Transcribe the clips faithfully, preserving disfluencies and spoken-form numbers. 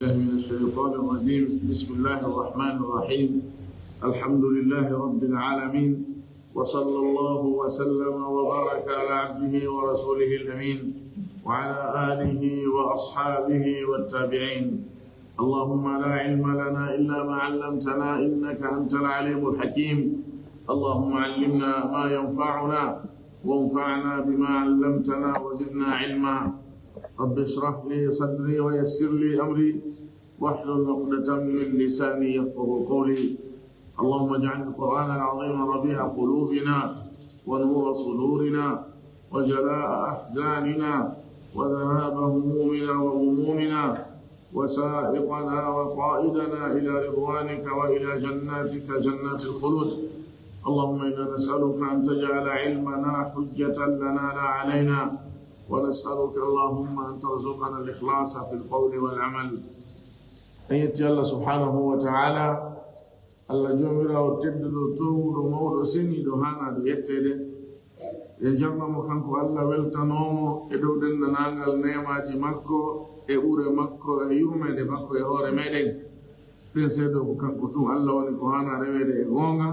بالله من الشيطان الرجيم. بسم الله الرحمن الرحيم. الحمد لله رب العالمين. وصلى الله وسلم وبارك على عبده ورسوله الأمين وعلى آله وأصحابه والتابعين. اللهم لا علم لنا إلا ما علمتنا إنك أنت العليم الحكيم. اللهم علمنا ما ينفعنا وانفعنا بما علمتنا وزدنا علما. رب اشرح لي صدري ويسر لي أمري واحلل عقدة من لساني يفقهوا قولي. اللهم اجعل القرآن العظيم ربيع قلوبنا ونور صدورنا وجلاء أحزاننا وذهاب همومنا وغمومنا وسائقنا وقائدنا إلى رضوانك وإلى جناتك جنات الخلود. اللهم إنا نسألك أن تجعل علمنا حجة لنا لا علينا، ونسألك اللهم أن ترزقنا الإخلاص في القول والعمل. En yetti Allah subhanahu wa ta'ala, Allah joomiraawo tedduɗo, toowuɗo, mawɗo, seniiɗo, haanaaɗo yetteede. En jarna mo kanko Allah, weltanoo mo e dow denndaangal neemaaji makko e ɓure makko e yurmeende makko e hoore meeɗen. Ɗen seedoo ko kanko tun Allah woni ko haanaa reweede e goonga.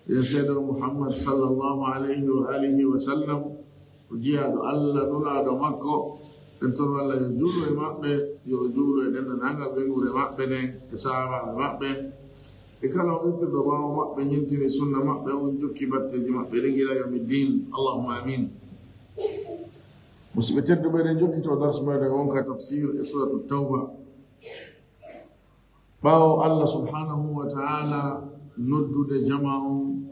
Ɗen seedoo Muhammad sallallahu alayhi wa alihi wa sallam ko jiyaaɗo Allah, nulaaɗo makko. En toro Allah yo juulu e maɓɓe, yo o juulu e denndaangal ɓeynguure maɓɓe nden e sahaabaaɓe maɓɓe e kala on ittirɗo ɓaawo maɓɓe, ñintini sunna maɓɓe on, jokki batteeji maɓɓe ɗin ila yawmi ddin. Allahumma amin. Musidɓe tedduɓe, eɗen jokkito darsu meɗen on ka tafsir e suratu Tawba. Ɓaawo Allah subhanahu wa ta'ala noddude jamaa on,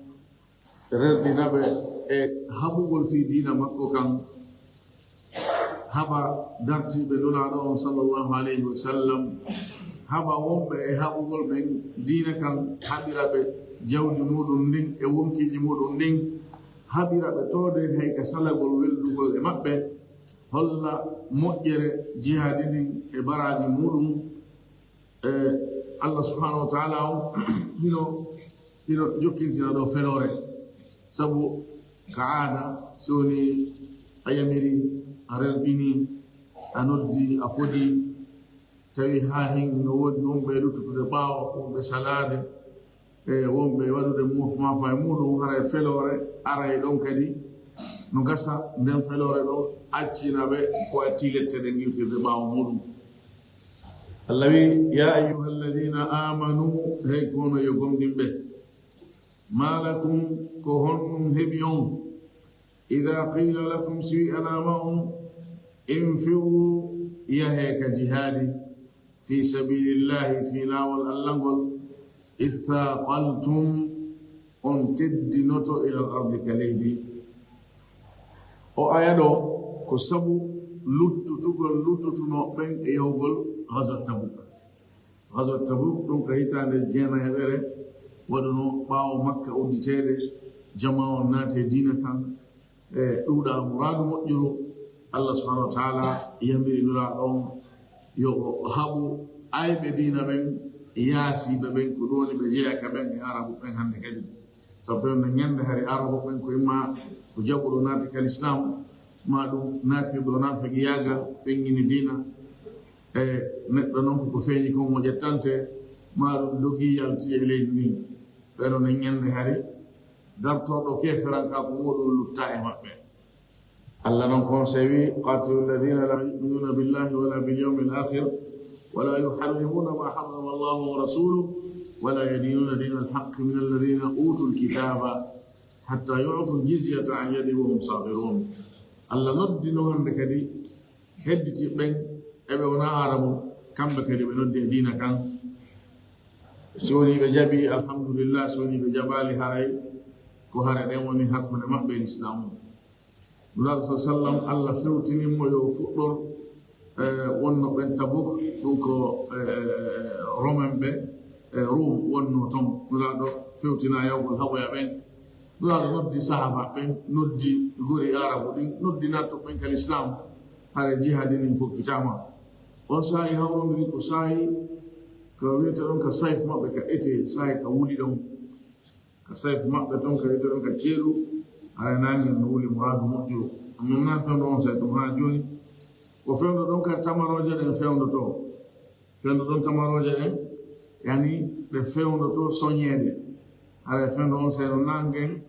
rerɗina ɓe e haɓugol fii diina makko kan, haɓa dartiiɓe Nulaaɗo on sallallahu alayhi wa sallam, haɓa wonɓe e haɓugol ɓen diina kan, haɓira ɓe jawdi muɗum ndin e wonkiiji muɗum ɗin, haɓira ɓe toode hay ka salagol weldugol e maɓɓe, holla moƴƴere jihaadi ndin e baraaji muɗum. E, Allah subhanahu wa ta'ala on hino, hino jokkintina ɗo feloore. Sabu ka aada, si woni a yamiri, a rerɗini, a noddi, a fodi, tawi haa hin no woodi wonɓe e luttutude ɓaawo, wonɓe salaade, e wonɓe waɗude mouvement fay muɗum, haray feloore aray ɗon kadi no gasa, nden feloore ɗon accina ɓe ko atti lette ɗen iwtirde ɓaawo muɗum. Allah wi, "Ya ayyuhalladhina amanu, hey kono yo gomɗinɓe, ma lakum, ko honɗum heɓi on, idha qila lakum, si wi'anaama on, infiru, yahee ka jihaadi, fi sabilillahi, fii laawol Allah ngol, ithaqaltum, on teddinoto ilal ardi, ka leydi." O aya ɗo ko sabu luttutugol luttutunoo ɓen e yahugol Ghazwat Tabuk. Ghazwat Tabuk ɗum ka hitaande jeenayaɓere waɗuno ɓaawo Makka udditeede, jamaa on naati e diina kan, e ɗuuɗa muraadu moƴƴuru. Allah subhanahu wa ta'ala yamiri Nulaaɗo on yo o haɓu ayɓe diina ɓen, yaasiiɓe ɓen, ko ɗum woni ɓe jeyaa ka ɓen e Arabu ɓen hannde kadi. Sabu fewndo ñannde hari Arabu ɓen ko imma ko jaɓuɗo naati ka Lislaam, maa ɗum naatirɗo naafeqiyaagal, feññini diina. E neɗɗo non ko ko feeñi kon o ƴettante, maa ɗum dogi yalti e leydi ndin. Ɓen non ñannde hari dartorɗo keeferankaaku muɗum lutta e maɓɓe. Allah non kon sewi, "Qatilu alladhina la yu'minuna billahi wala bil yawmil akhir, wala yuharrimuna ma harrama Allahu wa rasuluhu, wala yadinuna dinal haqqi min alladhina utul kitaba, hatta yu'tul jizyata an yadin wa hum saghirun." Allah noddi non hannde kadi hedditi ɓen, eɓe wona Arabu, kamɓe kadi ɓe noddi e diina kan. Si woni ɓe jaɓi, alhamdulillah, si woni ɓe jaɓaali, haray ko hare ɗen woni hakkunde maɓɓe e Lislaamu. Nulaaɗo sa sallam, Allah fewtini mo yo fuɗɗor, eh, wonno ɓen Tabuk, ɗum ko, eh, Romen ɓe, eh, Rum wonno ton. Nulaaɗo fewtina yawgol haɓoya ɓen. Nulaaɗo noddi sahaaba ɓen, noddi gori Arabu ɗin, noddi nattuɓe ɓen ka Lislaam, hare jihaadi ndin fokkitaama. On saa'i hawrondiri ko saa'i ka wiyete ɗon ka sayf maɓɓe, ka ete, saa'i ka wuli ɗon. Ka sayf maɓɓe ton, ka wiyete ɗon ka ceeɗu, hare naange no wuli muraadu moƴƴuru. Amma naa fewndo on saa'i tun haa jooni. Ko fewndo ɗon ka tamarooje ɗen fewndotoo. Fewndo ɗon tamarooje ɗen, yani ɗe fewndoto soñeede. Hara e fewndo on, sey no nangen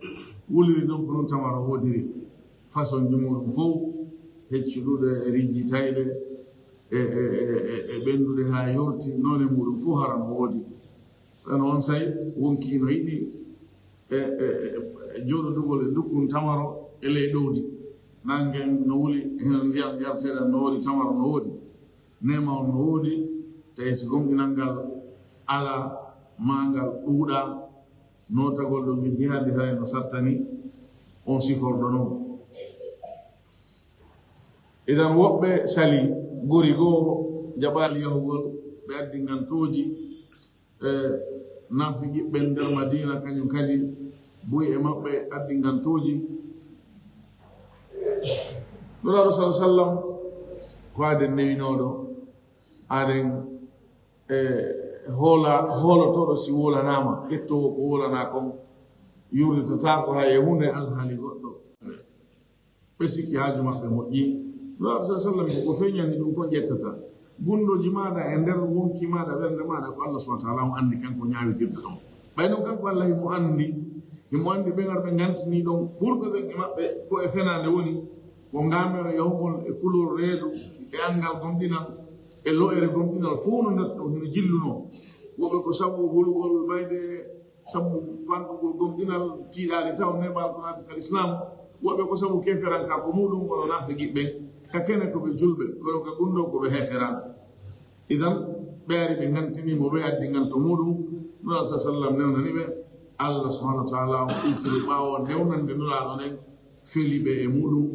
wuliri ɗon, ko non tamaro woodiri. Façon ji muɗum fof, heccuɗuɗe e rijjitayɗe, e, e, e, e, e ɓennduɗe haa yorti, noone muɗum fof hara no woodi. Kono on say wonkii no yiɗi e, e, e, e jooɗodugol e dukkun tamaro e ley ɗowdi. Nangen no wuli, hino ndiyam yarteeɗam no woodi, tamaro no woodi. Neema on no woodi, tawi si gomɗinal ngal alaa, maa ngal ɗuuɗaa, nootagol ɗum e jihaadi haray no sattani on siforɗo non. Idan woɓɓe sali, gori goo jaɓaali yahugol, ɓe addi ngantooji, e naafiqiɓe nder Madiina, kañum kadi buy e maɓɓe addi ngantooji. Nulaaɗo sallallaahu alayhi wa sallam ko aden newinooɗo, aden, e, hoola-, hoolotooɗo si wolanaama, ƴettoowo ko wolanaa kon, yurnitotaako hay e huunde alhaali goɗɗo. Ɓe sikki haaju maɓɓe moƴƴi. Nulaaɗo sallallaahu alayhi wa sallam ko feeñani ɗum kon ƴettata. Gunndooji maaɗa e nder wonki maaɗa, ɓernde maaɗa, ko Allah subhaanahu wa ta'aalaa on anndi kanko ñaawitirta ɗum. Ɓay non kanko Allah himo anndi, himo anndi ɓen arɓe ngantini ɗon, ɓurɓe ɓen e maɓɓe ko e fenaande woni, ko ngaamere yahugol e kulol reedu, e anngal gomɗinal, e lo'ere gomɗinal, fow no nder ton, hino jillunoo. Woɓɓe ko sabu hulugol bayde, sabu fanɗugol gomɗinal, tiiɗaali taw neeɓal ko naati ka lislaam. Woɓɓe ko sabu keferankaaku muɗum, wano naafiqiɓe ɓen. Ka kene ko ɓe julɓe, kono ka gunndoo ko ɓe heeferaaɓe. Idan, ɓe ari ɓe ngantini mo, ɓe addi nganto muɗum. Nulaaɗo sallallaahu alayhi wa sallam newnani ɓe. Allah subhaanahu wa ta'aalaa on ittiri ɓaawo newnande Nulaaɗo nden, feli ɓe e muɗum,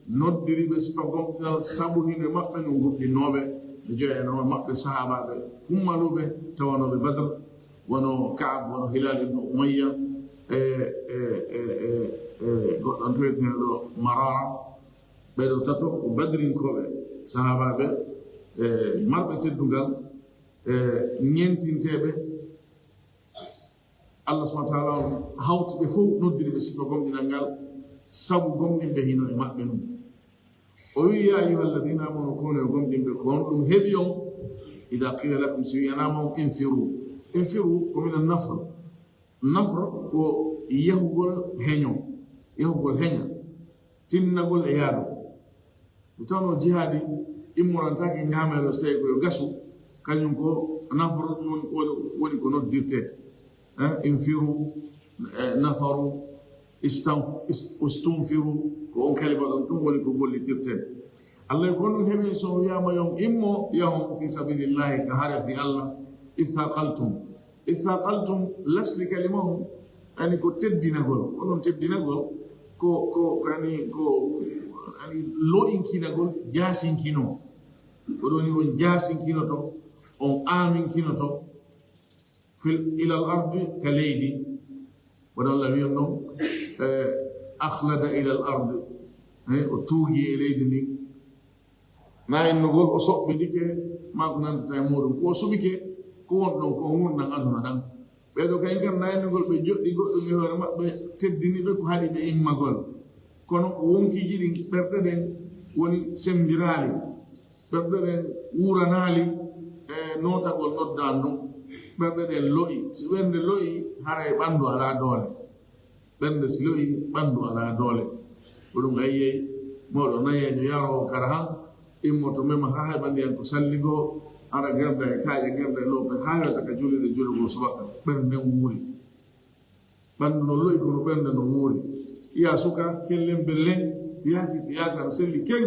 noddiri ɓe sifa gomɗinal sabu hino e maɓɓe no gomɗinnooɓe. Ɓe jeyanoo e maɓɓe sahaabaaɓe kummaluɓe tawanooɓe Badr, wano Ka'ab, wano Hilaal ibn Umayya, e, e, e, e, e goɗɗo on toyeteeɗo Maraara. Ɓee ɗoo tato ko badrinkooɓe, sahaabaaɓe, e, marɓe teddungal, e, ñentinteeɓe. Allah subhaanahu wa ta'aalaa on hawti ɓe fow, noddiri ɓe sifa gomɗinal ngal, sabu gomɗinɓe hino e maɓɓe nun. O wi'i, "Yaa ayyuhal ladiina aamanu kuunu", yo gomɗinɓe, ko honɗum heɓi on? "Idaa qiila lakum", si wi'anaama on, "Infiru." Infiru ko minan nafr. Nafr ko yahugol heño, yahugol heña, tinnagol e yaadu. Nde tawnoo jihaadi immorantaake ngaameelo, so tawii ko yo gasu, kañum ko nafr woni, woni, woni ko noddirtee. Eh, infiru, eh, nafaru, istanf-, is-, ustunfiru, ko on kalima ɗon tun woni ko gollitirtee. Allah ko ɗum heɓi so wiyaama yo on immo, yahon fi sabilillahi, ka hare fii Allah, ithaqaltum. Ithaqaltum, lasli kalimahum, yani ko teddinagol. Onon teddinagol, ko, ko, yani ko, yani lo'inkinagol, jaasinkinoo. Ko ɗum woni on jaasinkinoto, on aaminkinoto, fil, ilal ardi, ka leydi. Wano Allah wi'irnoo, eh, akhlada ilal ardi. Eh, o tuugi e leydi ndin. Naayinugol, o soɓɓindike, maa ko nanndata e muuɗum. Ko o suɓike, ko won ɗon, ko nguurndam aduna ɗam. Ɓee ɗoo kayen kan naayinugol, ɓe joɗɗi goɗɗum e hoore maɓɓe, teddini ɓe, ko haɗi ɓe immagol. Kono ko wonkiiji ɗin, ɓerɗe ɗen woni semmbiraali. Ɓerɗe ɗen wuuranaali e nootagol noddaan ɗum. Ɓerɗe ɗen lo'i. Si ɓernde lo'i, haray ɓanndu alaa doole. Ɓernde si lo'i, ɓanndu alaa doole. Ko ɗum a yi'ay mawɗo nayeejo yaroowo kara han, immoto mema haa heɓa ndiyan ko salligoo, hara gerda e kaaƴe, gerda e loope, haa heɓata ka juulirde juulugol subaka, ɓernde nden wuuri. Ɓanndu no lo'i kono ɓernde no wuuri. Yi'a suka, kellen bellen, yaaki, yaaka no selli kew,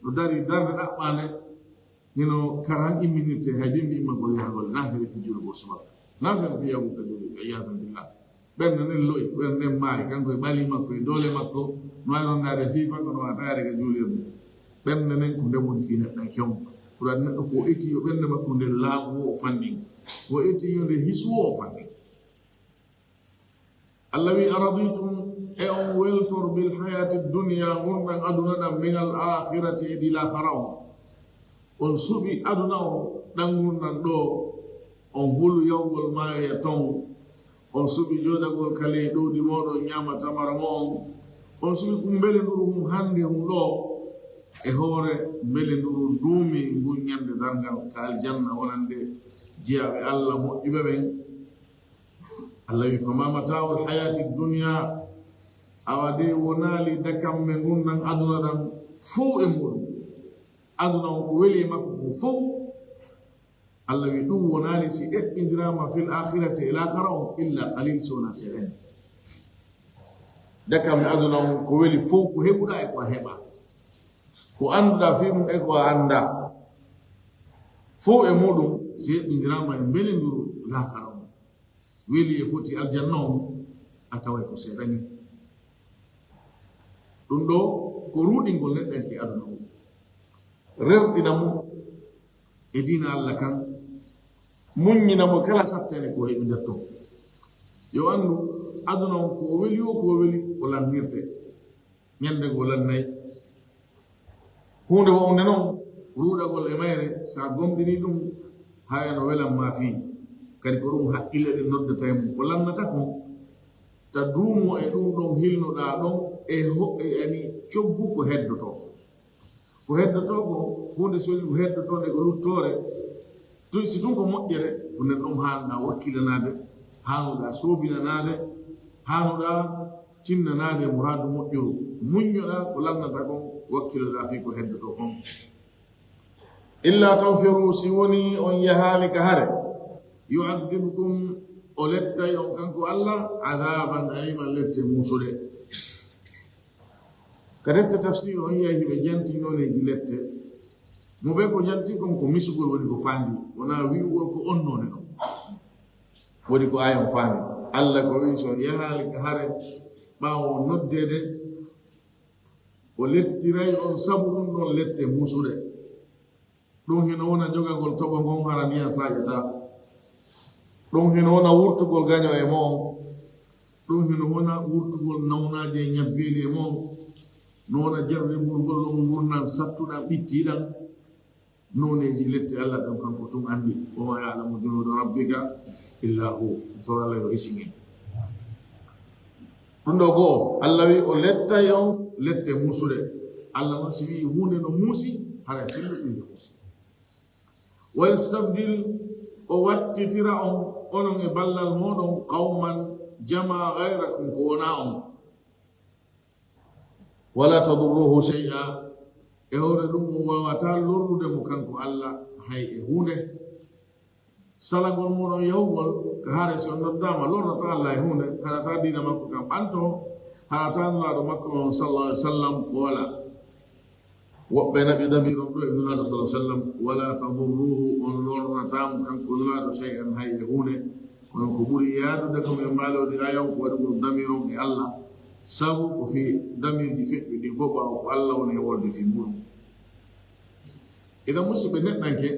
no darii darnde ɗaɓɓaande, hino kara han imminirtee, hay bimbi immagol yahagol, naa fere fii juulugol subaka, naa fere fii yahugol ka juulirde, iyaadan billah. Ɓernde nden lo'i, ɓernde nden maayi, kanko e ɓalii makko, e doole makko, no waawi rondaade fiifa, kono waawataa yaade ka juulirde. Ɓernde nden ko nden woni fii neɗɗanke on. Ko ɗum waɗi neɗɗo ko o etii yo ɓernde makko nden laaɓu woo o fanɗin. Ko o etii yo nde hisu woo o fanɗin. Allah wi'i, "Araditum, e on weltor bil hayaati dunya, ngurndan aduna ɗan, minal aakhirati, e di laakhara on?" On suɓi aduna on, ɗan ngurndan ɗoo, on hulu yahugol maayoya ton, on suɓi jooɗagol ka ley ɗowdi mooɗon, ñaama tamara mo'on, on suɓi kumbelenduru hun hannde hun ɗoo, e hoore mbelenduru duumi ngun ñande darngal ka aljanna wonande jiyaaɓe Allah moƴƴuɓe ɓen. Allah wi, "Fama mata'ul hayati dunya," awa de wonaali dakamme ngun ɗan aduna ɗan fow e muɗum. Aduna on ko weli e makko kon fow. Allah wi ɗum wonaali si eɓɓindiraama fil akhirati e laakara on illa qalil, so wonaa seeɗa ni. Dakamme aduna on ko weli fow ko heɓuɗaa e ko a heɓaa. Ko annduɗaa fii mum e ko a anndaa. Fow e muɗum si eɓɓindiraama e mbelenduru laakara on. Weli e foti aljanna on, a taway ko seeɗa ni. Ɗum ɗoo ko ruuɗingol neɗɗanke aduna on. Rerɗina mo e diina Allah kan, muññina mo kala sattene ko heɓi nder ton. Yo anndu, aduna on ko o weli o, ko o weli o lannirte. Ñande goo lannay. Huunde wonde non, ruuɗagol e mayre, sa gomɗini ɗum, haya no welan ma fii. Kadi ko ɗum haqqille ɗen noddata e mum. Ko lannata kon, ta duumo e ɗum ɗon hilnuɗaa ɗon, e ho-, e ani coggu ko heddotoo. Ko heddotoo kon, huunde so weli ko heddotoonde ko luttoore, tun si tun ko moƴƴere, ko nden ɗon haanuɗaa wakkilanaade, haanuɗaa soobinanaade, haanuɗaa tinnanaade muraadu moƴƴuru. Muññoɗaa ko lannata kon, wakkiloɗaa fii ko heddotoo kon. Illa tanfiru, si wonii on yahaali ka hare, yu'adhibkum, o lettay on kanko Allah, adhaban aliman, lette muusuɗe. Ka defte tafsir on yi'ay hiɓe jantii nooneeji lette. Mo ɓe ko jantii kon ko misugol woni ko faandi, wonaa wi'ugol ko on noone non. Woni ko aayan faandi. Allah ko wi'i so on yahaali ka hare ɓaawo on noddeede, o lettiray on sabu ɗum ɗon lette muusuɗe. Ɗum hino wona jogagol toɓo ngon hara ndiyan saaƴataa. Ɗum hino wona wurtugol gaño e mo'on. Ɗum hino wona wurtugol nawnaaje e ñabbeeli e mo'on. No wona jarriburgol on ngurndan sattuɗan ɓittiiɗan. Nooneeji lette Allah ɗan kanko tun anndi. Wa ma ya'lamu junuda rabbika illa hu. Toro Allah yo hisi men. Ɗum ɗoo goo, Allah wi o lettay on lette muusuɗe. Allah non si wi'i huunde no muusi, haray fillitinde muusi. Wa yastabdil, o wattitira on, onon e ballal mooɗon, qawman, jamaa, ghayrakum, ko wonaa on. Wala tadurruhu shay'a, e hoore ɗum on waawataa lorrude mo kanko Allah hay e huunde. Salagol mooɗon yahugol ka hare, si on noddaama, lorrataa Allah e huunde, haɗataa diina makko kan ɓanto, haɗataa Nulaaɗo makko on sallallahu alaihi wasallam foola. Woɓɓe naɓi damiir on ɗoo e Nulaaɗo sallallahu alaihi wasallam, wala tadurruhu, on lorrataa mo kanko Nulaaɗo shay'an hay e huunde. Kono ko ɓuri yaadude ko men mbaaloodi aayan ko waɗugol damiir on e Allah, sabu ko fii damiirji feƴƴi ɗin fof ɓaawo ko Allah woni e wolde fii muɗum. Idan, musidɓe, neɗɗanke,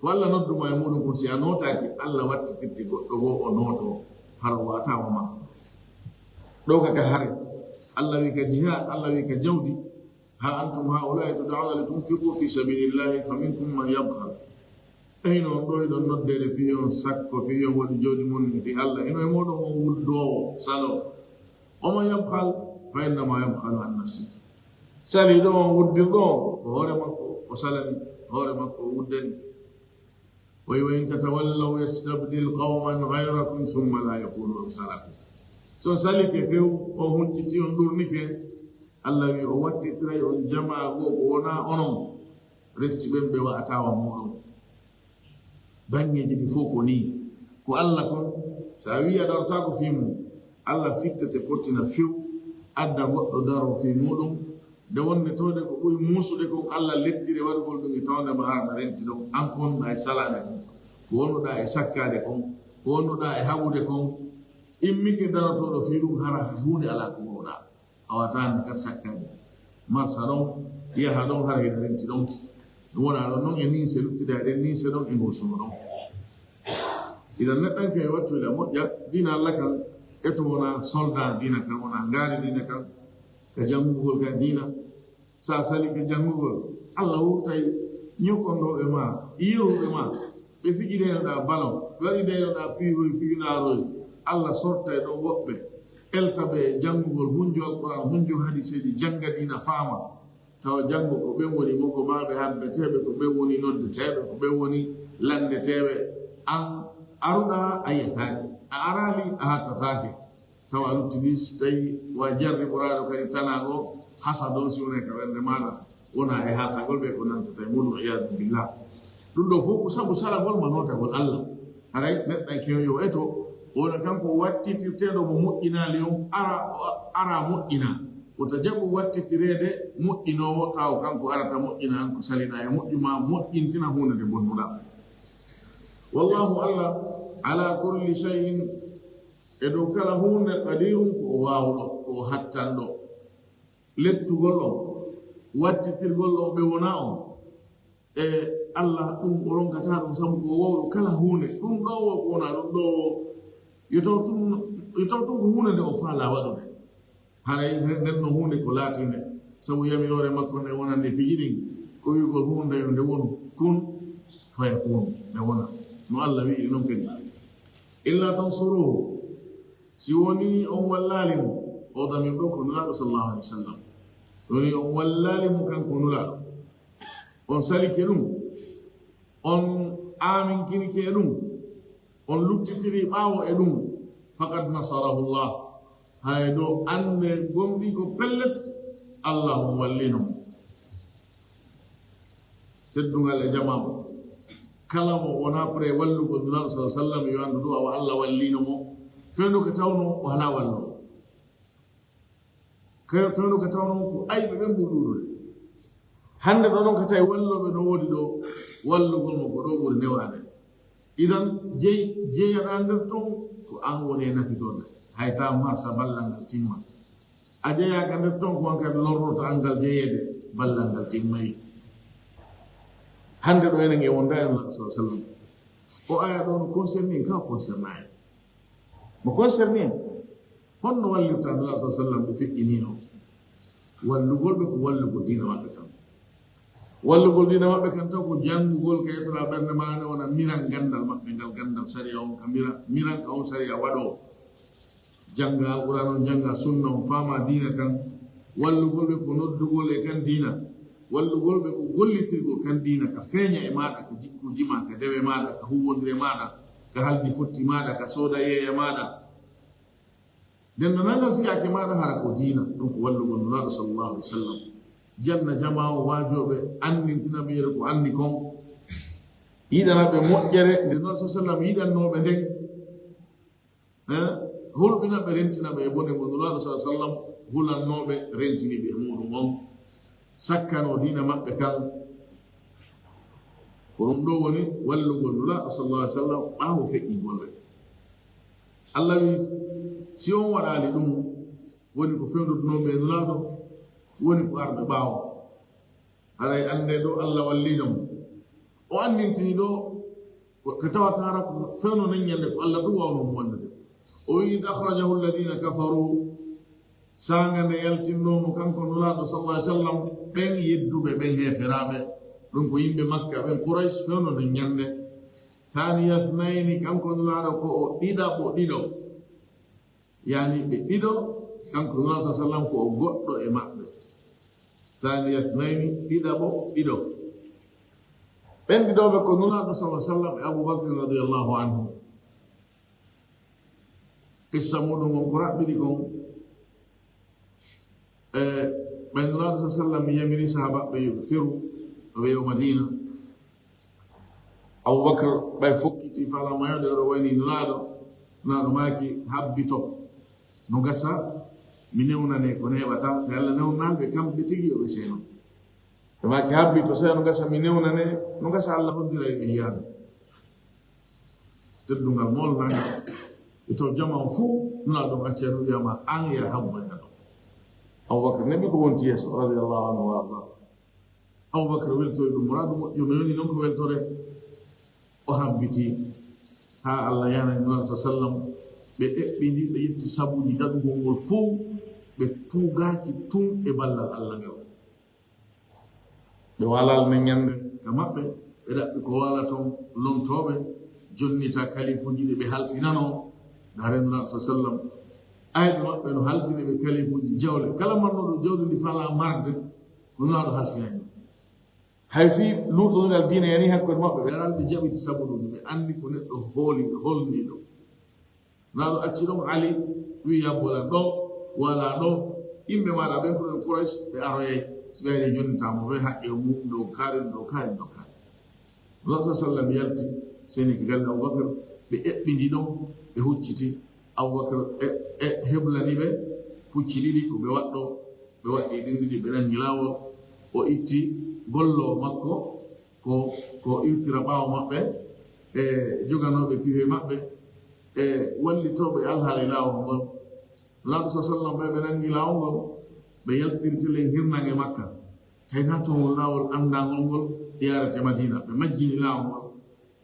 ko Allah noddu ma e muɗum kon, si a nootaaki, Allah wattititte goɗɗo goo o nootoo, hara waataa wa ma. Ɗoo ka, ka hare, Allah wi ka jihaad, Allah wi ka jawdi. Ha antum haa'ulaa'i tud'awna litunfiqu fi sabilillahi faminkum man yabkhal. E hino on ɗoo hiɗon noddeede fii on sakko, fii on waɗu jawdi mon fii Allah. Hino e mooɗon on wuddoowo, saloo. Wa man yabkhal fa innama yabkhalu an nafsi. Saliiɗo on, wuddirɗo on, ko hoore makko o salani, hoore makko o wuddani. Wa in tatawallaw yastabdil qawman ghayrakum thumma la yakunu amthalakum. Si on salike few, on hucciti, on ɗurnike, Allah wi o wattitiray on jamaa goo ko wonaa onon, refti ɓen ɓe wa'ataa wa mooɗon. Baŋŋeeji ɗin fow ko nii. Ko Allah kon, si a wi'i a darotaako fii mum, Allah fittete pottina few, adda goɗɗo daroo fii muɗum. Nde wonnde towde ko ɓuri muusude kon, Allah lettiri waɗugol ɗum e tawnde ma hara na renti ɗon. An ko wonɗaa e salaade kon, ko wonɗaa e sakkaade kon, ko wonɗaa e haɓude kon, immike darotooɗo fii ɗum, hara hay huunde alaa ko ngooɗaa. A waataani kadi sakkaade. Marsa ɗon, yaha ɗon, hara hiɗa renti ɗon. Ɗum wona ɗon non e ninse, luttida e ɗen ninse ɗon e ngol suno ɗon. Idan neɗɗanke e wattu ila moƴƴa, diina Allah kan, e to wona soldat diina kan, wona ngaari diina kan, ka janngugol kan diina. Sa salike janngugol, Allah wurtay ñokondooɓe ma, yeruɓe ma. Ɓe fijideynoɗaa balon, ɓe waɗideynoɗaa piihoy fijunaaroy, Allah sortay ɗon woɓɓe, elta ɓe e janngugol, hunjo Alqur'aan, hunjo hadiiseeji, jannga diina, faama. Tawa janngo ko ɓen woni mokobaaɓe, habbeteeɓe, ko ɓen woni noddeteeɓe, ko ɓen woni lanndeteeɓe. An aruɗaa a yiyataake, a araali a hattataake. Tawa a luttidii, si tawii wa jarriboraaɗo kadi tanaa goo, hasadon si wonay ka ɓernde maaɗa, wona e hasagol ɓe ko nantata e muuɗum, iyaadu billah. Ɗum ɗoo fof ko sabu salagol ma nootagol Allah. Haray neɗɗanke on yo eto, wona kanko wattitirteeɗo mo moƴƴinaali on, ara, ara moƴƴina. Wota jaɓu wattitireede moƴƴinoowo, tawa kanko arata moƴƴina an ko saliɗaa e moƴƴu maa, moƴƴintina huunde nde bonnuɗaa. Wallahu Allah, ala kulli shay'in, e dow kala huunde, qadirun, ko o waawɗo, ko o hattanɗo. Lettugol on, wattitirgol on ɓe wonaa on. E Allah, ɗum o ronkataa ɗum, sabu ko o waawɗo kala huunde. Ɗum ɗoo wo ko wonaa ɗum ɗoo wo, yo taw tun, yo taw tun ko huunde nde o faalaa waɗude. Haray nden no huunde ko laatiinde, sabu yamiroore makko nde wonande piiji ɗin, ko wi'ugol huunde yo nde wonu, kun fayakun, nde wona. No Allah wi'iri non kadi. Illa tansuruhu, si wonii on wallaali mo, o damir ɗoo ko Nulaaɗo sallallahu alaihi wasallam. Si wonii on wallaali mo kanko Nulaaɗo, on salike ɗum, on aaminkinike e ɗum, on luttitirii ɓaawo e ɗum, faqad nasarahu Allah. Hay ɗoo annde gomɗii ko pellet, Allah on wallino mo. Teddungal e jamaa, kala mo wonaa prêt wallugol Nulaaɗo sallallahu alaihi wasallam, yo anndu ɗum, awa Allah wallino mo. Fewndo ko tawnoo o alaa walloowo. Ko fewndo ko tawnoo ko ayɓe ɓen ɓuri ɗuuɗude. Hannde ɗoo noon ko tawi wallooɓe no woodi ɗoo, wallugol mo ko ɗoo ɓuri newaade. Idan, jey-, jeyaɗaa nder ton, ko an woni e nafitoonde. Hay taa marsa ballal ngal timma. A jeyaaka nder ton, ko on kadi lorroto an ngal jeyeede, ballal ngal timmay. Hannde ɗoo enen e wonda e Nulaaɗo sallallahu alaihi wasallam. O aya ɗoo no concerné en, ka o concerné en. Mo concerné en. Honno wallirta Nulaaɗo sallallahu alaihi wasallam ɓe feƴƴinii on? Wallugol ɓe ko wallugol diina maɓɓe kan. Wallugol diina maɓɓe kan taw ko janngugol ka yettoraa ɓernde maa nde wona miran ganndal maɓɓe ngal, ganndal sariya on, ka mira, miran ka on sariya waɗoo. Jannga Alquraan on, jannga sunna on, faama diina kan. Wallugol ɓe ko noddugol e kan diina. Wallugol ɓe ko gollitirgol kan diina, ka feeña e maaɗa, ka jikkuuji maa, ka dewe maaɗa, ka huuwondire maaɗa, ka haldi fotti maaɗa, ka sooda yeeya maaɗa. Denndanangal fiyaake maaɗa hara ko diina, ɗum ko wallugol Nulaaɗo sallallahu alaihi wasallam. Janna jamaa o, waajooɓe, anndintina ɓe yeru ko anndi kon. Yiɗana ɓe moƴƴere nde Nulaaɗo sallallahu alaihi wasallam yiɗannoo ɓe nden. Eh, hulɓina ɓe, rentina ɓe e bone mo Nulaaɗo sallallahu alaihi wasallam hulannoo ɓe, rentini ɓe e muuɗum on. Sakkanoo diina maɓɓe kan. Ko ɗum ɗoo woni wallugol Nulaaɗo sallallahu alaihi wasallam ɓaawo feƴƴingol ɓe. Allah wi, si on waɗaali ɗum, woni ko fewndudunoo ɓe Nulaaɗo, woni ko arɓe ɓaawo. Haray anndee ɗoo Allah walliino mo. O anndintini ɗoo ko, ko tawata hara ko fewndo nden ñannde ko Allah tun waawnoo mo wonnude. O wi, "Id akhrajahu alladhina kafaru." Saanga nde yaltinnoo mo kanko Nulaaɗo sallallahu alaihi wasallam, ɓen yedduɓe, ɓen heeferaaɓe. Ɗum ko yimɓe Makka, ɓen Quraysh, fewndo nden ñannde. Thaniya thnayni, kanko Nulaaɗo ko o ɗiɗaɓo ɗiɗo. Yani ɓe ɗiɗo, kanko Nulaaɗo sallallahu alaihi wasallam ko o goɗɗo e maɓɓe. Thaniya thnayni, ɗiɗaɓo ɗiɗo. Ɓen ɗiɗo ɓe ko Nulaaɗo sallallahu alaihi wasallam e Abu Bakr radiyallahu anhu. Qissa muɗum on ko raɓɓiɗi kon. E, ɓay Nulaaɗo sallallahu alaihi wasallam yamiri sahaabaaɓe yo ɓe feru, ɓe yo Madiina. Abubakar ɓay fokkiti fala mayo ɗe, oɗo wayni Nulaaɗo, Nulaaɗo maaki, "Habbito, no gasa mi newnane ko neeɓata, ko Yalla newnaali ɓe kamɓe tigi yo ɓe seeno." Ɓe maaki, "Habbito, sey no gasa mi newnane, no gasa Alla hoddira e yaadu." Teddungal moolnangal. E taw jamaa on fof, Nulaaɗo on acci, no wiyama, "An ya habbo e ɗo." Abubakar neɓi ko wonti yeeso, radiyallahu anhu wa arda. Abubakar weltori ɗum, muraadu moƴƴo no yoni noon ko weltore. O habbiti haa Alla yana e Nulaaɗo sallam. Ɓe eɓɓindi, ɓe yetti sabuuji daɗugol ngol fof, ɓe tuugaaki tun e ballal Alla ngal. Ɓe waalaali nden ñannde ka maɓɓe, ɓe ɗaɓɓi ko waala ton lontooɓe, jonnita kalifuuji ɗi ɓe halfinanoo, nda Nulaaɗo sallam. Ayɓe maɓɓe no halfini ɓe kalifuuji jawle. Kala marnuɗo jawdi ndi faalaa marde, Nulaaɗo halfinay ɗum. Hay fii luutondira diina yani hakkunde maɓɓe, ɓe aran ɓe jaɓiti sabu ɗum, ɓe anndi ko neɗɗo hooli, holniiɗo. Nulaaɗo acci ɗon, Ali wi'i, "Yabbo lan ɗo, wala ɗo, yimɓe maaɗa ɓen ko ɗon Quraysh, ɓe aroyay, si ɓe ari jonninta mo, ɓe haqqe o mum ɗo, kaari ɗo, kaari ɗo, kaari." Nulaaɗo sallallahu alaihi wasallam yalti, seni ki galle Abubakar, ɓe eɓɓindi ɗon, ɓe hucciti. Abubakar e, e heblani ɓe pucci ɗiɗi ko ɓe waɗɗo, ɓe waɗɗi ɗin ɗiɗi, ɓe nangi laawol, o itti golloowo makko, ko, ko iwtira ɓaawo maɓɓe, e joganooɓe piihoy maɓɓe, e wallitooɓe alhaali laawol ngol. Nulaaɗo sallallahu alaihi wasallam ɓe, ɓe nangi laawol ngol, ɓe yaltiri telen hirnange Makka. Tawi na toon won laawol anndangol ngol yaarete Madina. Ɓe majjini laawol ngol,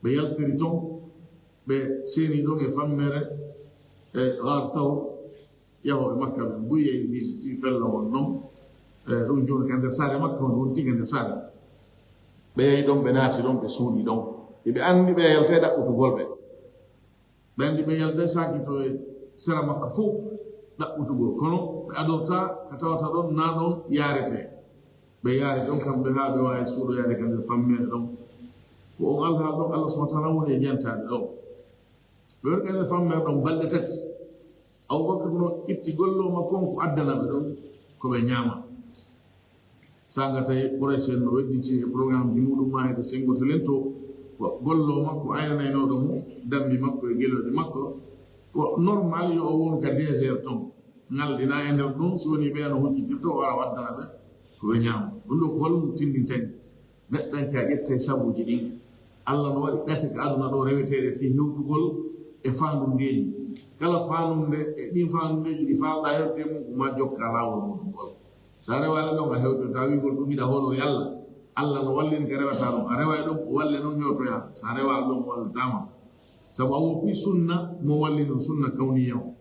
ɓe yaltiri toon, ɓe seeni ɗon e fammere, e Gaar Thawr, yahooɓe Makka ɓen buy yahi visiti fella won ɗon. E ɗum jooni ka nder saare Makka, on wonti ka nder saare. Ɓe yahi ɗon, ɓe naati ɗon, ɓe suuɗi ɗon. Eɓe anndi ɓe yaltay ɗaɓɓutugol ɓe. Ɓe anndi ɓe yaltay saaki to e sera Makka fof ɗaɓɓutugol. Kono ɓe adorta ka tawata ɗon, na ɗon yaarete. Ɓe yaari ɗon kamɓe haa ɓe waawi suuɗoyaade ka nder fammere ɗon. Ko on alhaali ɗon, Allah subhanahu wa ta'ala woni e jantaade ɗon. Ɓe woni ka nder fammere ɗon balɗe tati. Abubakar no itti golloo makko on ko addana ɓe ɗon ko ɓe ñaama. Sanga tawi Quraysh en no wedditi e programme ji muɗum maa e sengoto lento, ko golloo makko aynanaynooɗo mo dammi makko e gelooɗi makko. Ko normal yo o won ka désert ton. Ŋalɗina e nder ɗum, si woni ɓe no huccitirto, o ara waddana ɓe ko ɓe ñaama. Ɗum ɗo ko holɗum tindintani? Neɗɗanke a ƴettay sabuuji ɗin. Allah no waɗi ɗate ka aduna ɗo reweteeɗe fii hewtugol e faandundeeji. Kala faandunde e ɗin faandundeeji ɗi faalɗaa hewtude mum, ko ma jokka laawol muɗum ngol. So a rewaali ɗon, a hewtoyta wi'ugol tun hiɗa hoolori Allah. Allah no wallini ka rewataa ɗum. A reway ɗum, o walle ɗum hewtoyaa. So a rewaali ɗum, o wallitaama. Sabu a woppii sunna mo walli ɗum, sunna kawniya on.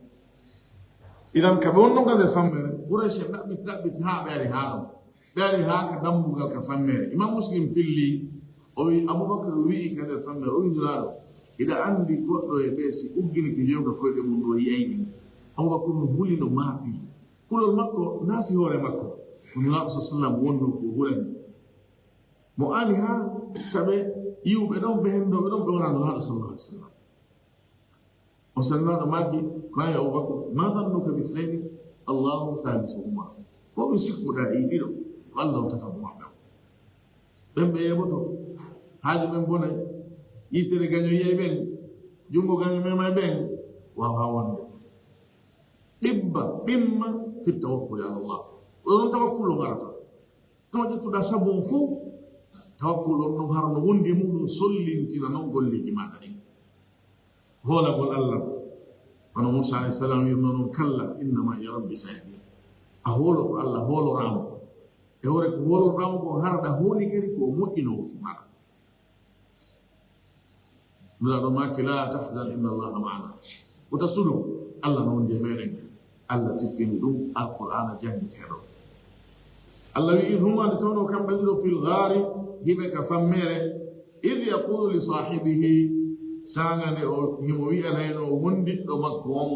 Idan ka ɓe wonno ka nder fammere, Quraysh en ɗaɓɓiti, ɗaɓɓiti haa ɓe ari haa ɗon. Ɓe ari haa ka dambugal ka fammere. Imam Muslim filli, o wi Abubakar wi'i ka nder fammere, o wi Nulaaɗo, hiɗa anndi goɗɗo e ɓe si ugginike yonka koyɗe mum ɗo yi'ay ɗin. Abubakar no huli no maapi. Kulol makko naafi hoore makko. Ko Nulaaɗo sallallahu alaihi wasallam wonno ko hulani. Mo aani haa taɓe yi'uɓe ɗon, ɓe henndooɓe ɗon, ɓe wona Nulaaɗo sallallahu alaihi wasallam. O sallallahu maaki, ko ay Abubakar, ma zannuka bi ithnayni Allahu thalisuhuma? Ko ɗum sikkuɗaa e ɗiɗo, ko Allah on tataɓo maɓɓe on? Ɓen ɓe yeɓoto, haaju ɓen bonay, yitere gaño yiyay ɓen, junngo gaño memay ɓen, waawaa wonde. Ɗibba, ɓimma, fi tawakkuli ala Allah. Ko ɗon tawakkul o ngarata. To ƴettuɗaa sabu on fof, tawakkul on non hara no wondi e muɗum, sollintina non golleeji maaɗa ɗin. Hoolagol Allah, hono Muusaa alayhi salaam wi'irno non, "Kalla, inna ma'iya rabbi sayahdin." A hooloto Allah, hooloraa mo. E hoore ko hoolorɗaa mo ko, hara ɗa hooli kadi ko o moƴƴinoowo fii maaɗa. Nulaaɗo maaki, "La tahzan, inna Allaha ma'ana." Wota suno, Allah no wondi e meɗen. Allah tippini ɗum Alqur'aana janngeteeɗo. Allah wi'i, "Huma nde tawno kamɓe ɗiɗo fil ghaari, hiɓe ka fammere, id yaqulu li saahibihi, saanga nde o himo wi'anayno wondiɗɗo makko on,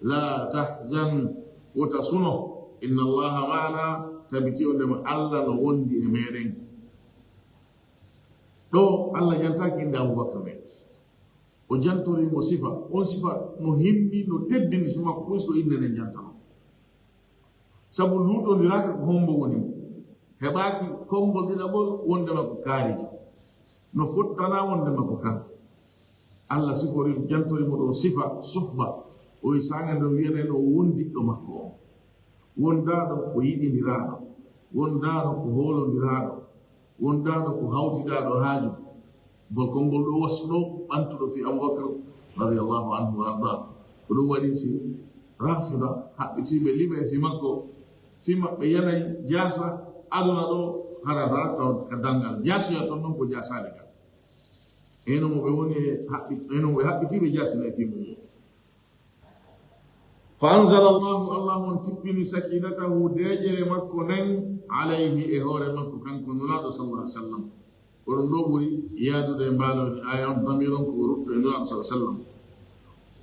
la tahzan, wota suno, inna Allaha ma'ana, tabiti on ndema Allah no wondi e meɗen." Ɗo Allah jantaaki innde Abubakar men. O jantori mo sifa. On sifa no himmi, no teddini si makko, puisque innde nden jantano. Sabu luutondiraaka ko hombo woni mo. Heɓaaki konngol ɗiɗaɓol wonde makko kaarijo. No fottana wonde makko kan. Allah sifori, jantori mo ɗo sifa suhba. O wi saanga nden wi'anayno o wondiɗɗo makko on. Wondaaɗo ko yiɗindiraaɗo. Wondaaɗo ko hoolondiraaɗo. Wondaaɗo ko hawtidaaɗo haaju. Ngol konngol ɗo wasfuɗo ɓantuɗo fii Abubakar radiyallahu anhu wa arda. Ko ɗum waɗi si Rafida haɓɓitiiɓe liɓe fii makko, fii maɓɓe yanay jaasa aduna ɗo, hara hara taw ka dangal jaasuya ton non ko jaasaade ka. Eno mo ɓe woni e haɓɓi-, eno mo ɓe haɓɓitiiɓe jaasina e fii mum. Fa anzala Allahu, Allah on tippini sakinatahu, deeƴere makko nden, alayhi, e hoore makko, kanko Nulaaɗo sallallahu alaihi wasallam. Ko ɗum ɗo ɓuri yaadude e mbaalooni aaya on, damiir on ko rutto e Nulaaɗo sallallahu alaihi wasallam.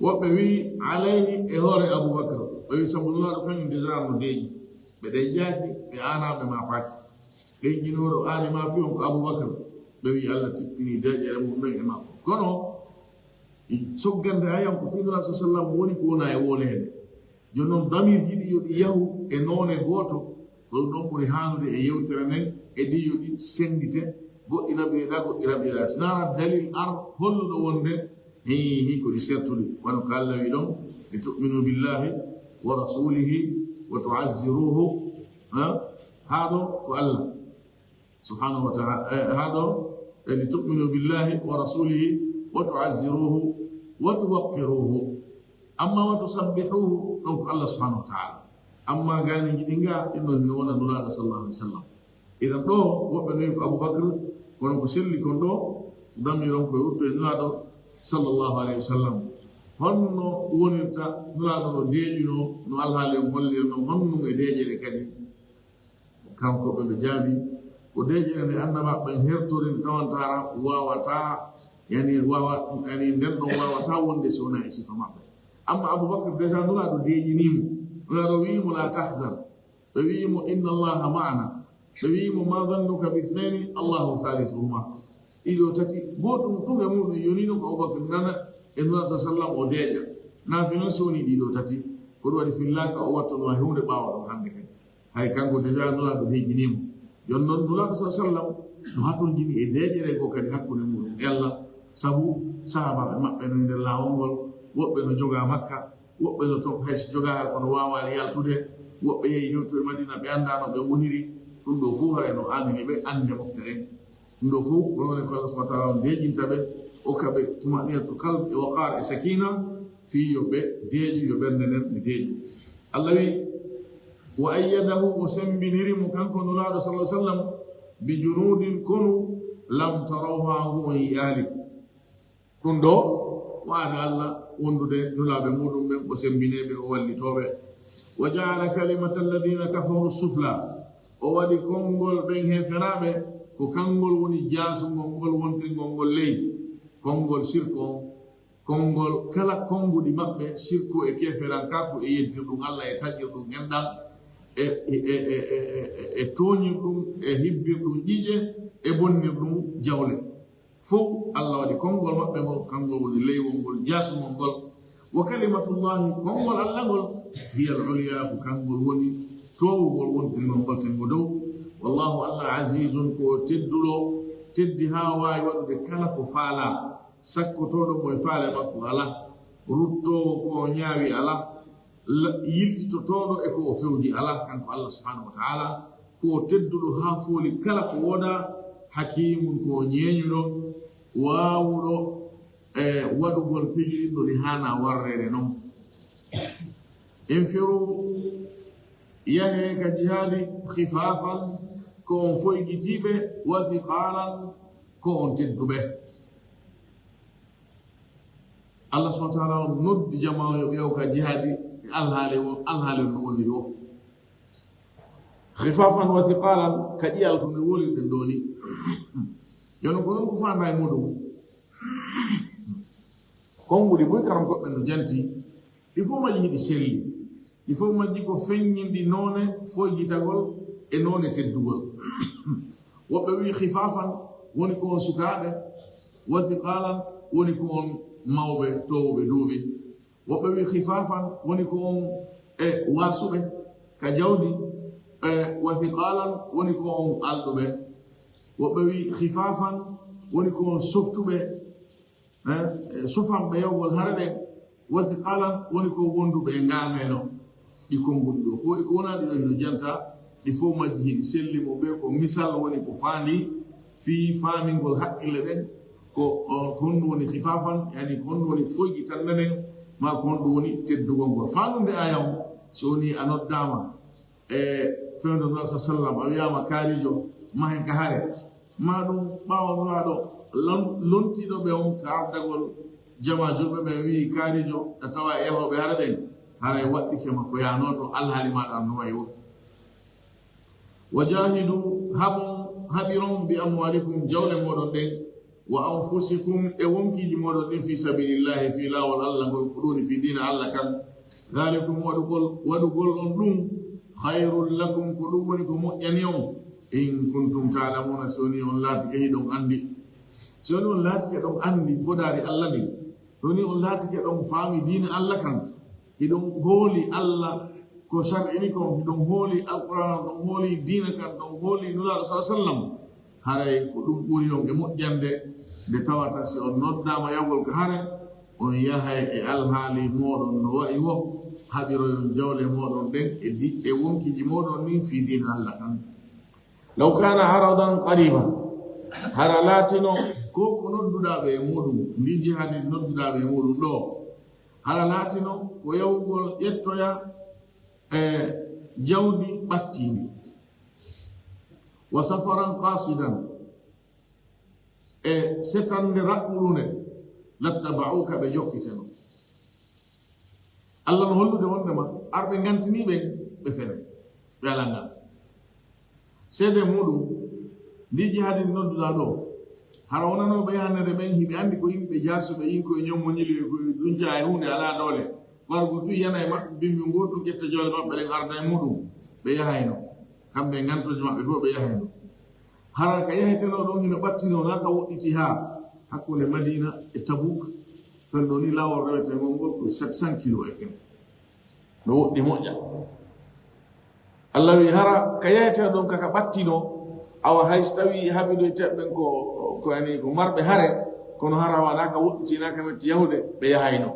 Woɓɓe wi'i, alayhi, e hoore Abubakar. Ɓe wi'i, sabu Nulaaɗo kañum déjà no deeƴi. Ɓe deeƴaaki, ɓe aanaa, ɓe maapaaki. Ɓeyɗinooɗo aani ma piyon ko Abubakar. Ɓe wi Allah tippini deeƴere mum ɗon e makko. Kono soggande ayan ko fii Nulaaɗo sallam woni ko wona e woleede. Jooni noon, damirji ɗi yo ɗi yahu e noone gooto, ko ɗum ɗon ɓuri haanude e yewtere nden, e ɗi yo ɗi senndite, goɗɗi raɓireɗa, goɗɗi raɓireɗa. Si naara dalil ar holluɗo wonde, hii, hii ko ɗi sertude. Wano ko Allah wi ɗon, "Li tu'minu billahi wa rasulihi wa tu'azziruhu", ha? Haa ɗo ko Allah. Subhanahu wa ta'ala, eh, haa ɗo, eh, "Li tu'minu billahi wa rasulihi wa tu'azziruhu wa tuwaqqiruhu." Amma "wa tusabbihuhu", ɗon ko Allah subhanahu wa ta'ala. Amma gaaninji ɗin ga, ɗin ɗon hino wona Nulaaɗo sallallahu alaihi wasallam. Idan ɗo, woɓɓe no wi ko Abubakar, kono ko selli kon ɗo, dammiron ko e rutto e Nulaaɗo sallallahu alaihi wasallam. Honno wonirta Nulaaɗo no deeƴuno, no alhaali on holliri non, honno e deeƴere kadi? Kanko ɓe ɓe jaabi, ko deeƴere nde annabaaɓe ɓen hertori, nde tawantara waawata, yani, waawa-, yani, nden ɗon waawata wonde si wonaa e sifa maɓɓe. Amma Abubakar, déjà Nulaaɗo deeƴinii mo. Nulaaɗo wi'i mo, "La tahzan." Ɓe wi'i mo, "Inna Allaha ma'ana." Ɓe wi'i mo, "Ma zannuka bi ithnayni Allahu thalithuhuma." Ɗiɗo tati, gootum tun e muɗum yonino ko Abubakar nana e Nulaaɗo sallam o deeƴa. Naa fino si woni ɗiɗo tati, ko ɗum waɗi fillaaka o wattono hay huunde ɓaawo ɗon hannde kadi. Hay kanko déjà Nulaaɗo deeƴinii mo. Jooni noon Nulaaɗo sa sallam no hatonjini e deeƴere goo kadi hakkunde muɗum e Allah, sabu sahaabaaɓe maɓɓe no e nder laawol ngol, woɓɓe no jogaa Makka, woɓɓe no ton hay si jogaaka kono waawaali yaltude, woɓɓe yehi hewtu e Madina ɓe anndaa no ɓe woniri, ɗum ɗo fof haray no aanini ɓe annde mofte ɗen. Ɗum ɗo fof ko noone ko Allah subhanahu wa ta'ala on deeƴinta ɓe, okka ɓe tuma'ninatul qalb e waqaar e sakina, fii yo ɓe deeƴu, yo ɓernde nden ɓe deeƴu. Allah wi, "Wa ayyadahu", o sembiniri mo kanko Nulaaɗo sallallahu alaihi wasallam, "bi junudin", konu, "lam tarawha", ngu on yi'aali. Ɗum ɗo ko aada Allah wondude Nulaaɓe muɗum ɓen, o sembinee ɓe, o wallitoo ɓe. "Wa ja'ala kalimata alladhina kafaru sufla", o waɗi konngol ɓen heeferaaɓe ko kanngol woni jaasungol ngol wontingol ngol ley, konngol sirku on. Konngol kala konnguɗi maɓɓe, sirku e keeferankaaku e yeddirɗum Allah e taƴirɗum enɗan, e, e, e tooñirɗum, e hibbirɗum ƴiƴe, e bonnirɗum jawle. Fow Allah waɗi konngol maɓɓe ngol, kanngol woni leywol ngol, jaasungol ngol. "Wa kalimatullahi", konngol Allah ngol, "hiya al-ulya", ko kanngol woni toowugol wontingol ngol senngo dow. "Wallahu", Allah, "azizun", ko tedduɗo, teddi haa waawi waɗude kala ko faalaa. Sakkotooɗo mo e faale makko alaa, ruttoowo ko o ñaawi alaa, la-, yiltitotooɗo e ko o fewji alaa, kanko Allah subhanahu wa ta'ala, ko o tedduɗo haa fooli kala ko woodaa, hakiimun, ko o ñeeñuɗo, waawuɗo e waɗugol piiji ɗin no ɗi haanaa warreede non. "Infiru", yahee ka jihaadi, "khifaafan", ko on foygitiiɓe, "wa thiqaalan", ko on tedduɓe. Allah subhanahu wa ta'ala on noddi jamaa yo ɓe yaw ka jihaadi, e alhaali on, alhaali on no woniri o. "Khifaafan wa thiqaalan", ka ƴi'al ko no wolirɗen ɗoo ni. Yo no ko ɗum ko faandaa e muɗum. Konnguɗi buy karam koɓɓe no janti. Ɗi fof majji hiɗi selli. Ɗi fof majji ko feññinɗi noone foygitagol e noone teddugol. Woɓɓe wi'i khifaafan woni ko on sukaaɓe, wa thiqaalan woni ko on mawɓe toowuɓe duuɓi. Woɓɓe wi'i khifaafan woni ko on e waasuɓe ka jawdi, e wa thiqaalan woni ko on alɗuɓe. Woɓɓe wi'i khifaafan woni ko on softuɓe, eh, e sofan ɓe yawgol hare ɗen, wa thiqaalan woni ko wonduɓe e ngaameelo. Ɗi konnguɗi ɗo fof, e ko wonaa ɗi ɗo hino janta, ɗi fof majji hiɗi selli mo ɓe, ko misal woni ko faandi fii faamingol haqqille ɗen, ko, o, ko honɗum woni khifaafan, yani ko honɗum woni foygitannde nden, maa ko honɗum woni teddugol ngol. Faandude aaya on, so woni a noddaama, e fewndo Nulaaɗo sa sallam, a wiyaama kaarijo, mahen ka hare. Maa ɗum ɓaawo Nulaaɗo lon-, lontiiɗo ɓe on ka ardagol jamaa julɓe ɓe wi'i kaarijo, a tawa e yahooɓe hare ɗen, haray waɗɗike ma ko yaanoo to alhaali maaɗa no wayi woo. "Wa jaahidu", haɓon, haɓiron, "bi amwaalikum", jawle mooɗon ɗen, "wa anfusikum", e wonkiiji mooɗon ɗin, "fii sabiilillaahi", fii laawol Allah ngol, ko ɗum woni fii diina Allah kan. "Daalikum", waɗugol, waɗugol on ɗum, "khayrun lakum", ko ɗum woni ko moƴƴani on. In kuntum ta'lamuna, so ni on laatike hiɗon anndi. So ni on laatike ɗon anndi fodaari Allah ndin. So ni on laatike ɗon faami diina Allah kan. Hiɗon hooli Allah ko shar'ini kon, hiɗon hooli Alqur'aan, ɗon hooli diina kan, ɗon hooli Nulaaɗo sallallaahu alayhi wa sallam. Haray ko ɗum ɓuri on e moƴƴande, nde tawata si on noddaama yahgol ka hare, on yahay e alhaali mooɗon no wa'i wo, haɓiroyon jawle mooɗon ɗen e di-, e wonkiiji mooɗon ɗin fii diina Allah kan. Law kaana aradan qariban, hara laatino ko, ko nodduɗaa ɓe e muuɗum, ndi jihaadi nodduɗaa ɓe e muuɗum ɗoo, hara laatino ko yahugol ƴettoya e jawdi ɓattiindi, wa safaran qasidan, e setande raɓɓuɗunde, lattaba'uka, ɓe jokkiteno. Allah no hollude wondema arɓe ngantini ɓe, ɓe fene, ɓe alaa nganto. Seede muuɗum, ndi jihaadi ndi nodduɗaa ɗoo, hara wonanooɓe yahanede ɓen, hiɓe anndi ko yimɓe jaasuɓe, yimɓe ko e ñommo ñili, ko e duñca e huunde alaa doole. Wargol tu yana e maɓɓe, bimbi ngootu, ƴetta jawle maɓɓe ɗen arda e muuɗum, ɓe yahayno. Kamɓe e ngantooje maɓɓe fof ɓe yahayno. Hara ka yahetenoo ɗon hino ɓattinoo, naa ka woɗɗiti haa hakkunde Madina e Tabuk. Fenɗo ni laawol rewetee ngol ngol ko sept cents kilo e ken. No woɗɗi moƴƴa. Allah wi hara ka yahetee ɗon ka, ka ɓattinoo, awa hay so tawii haɓidoyteeɓe ɓen ko, ko yani ko marɓe hare, kono hara wanaa ka woɗɗiti, naa ka metti yahude, ɓe yahayno.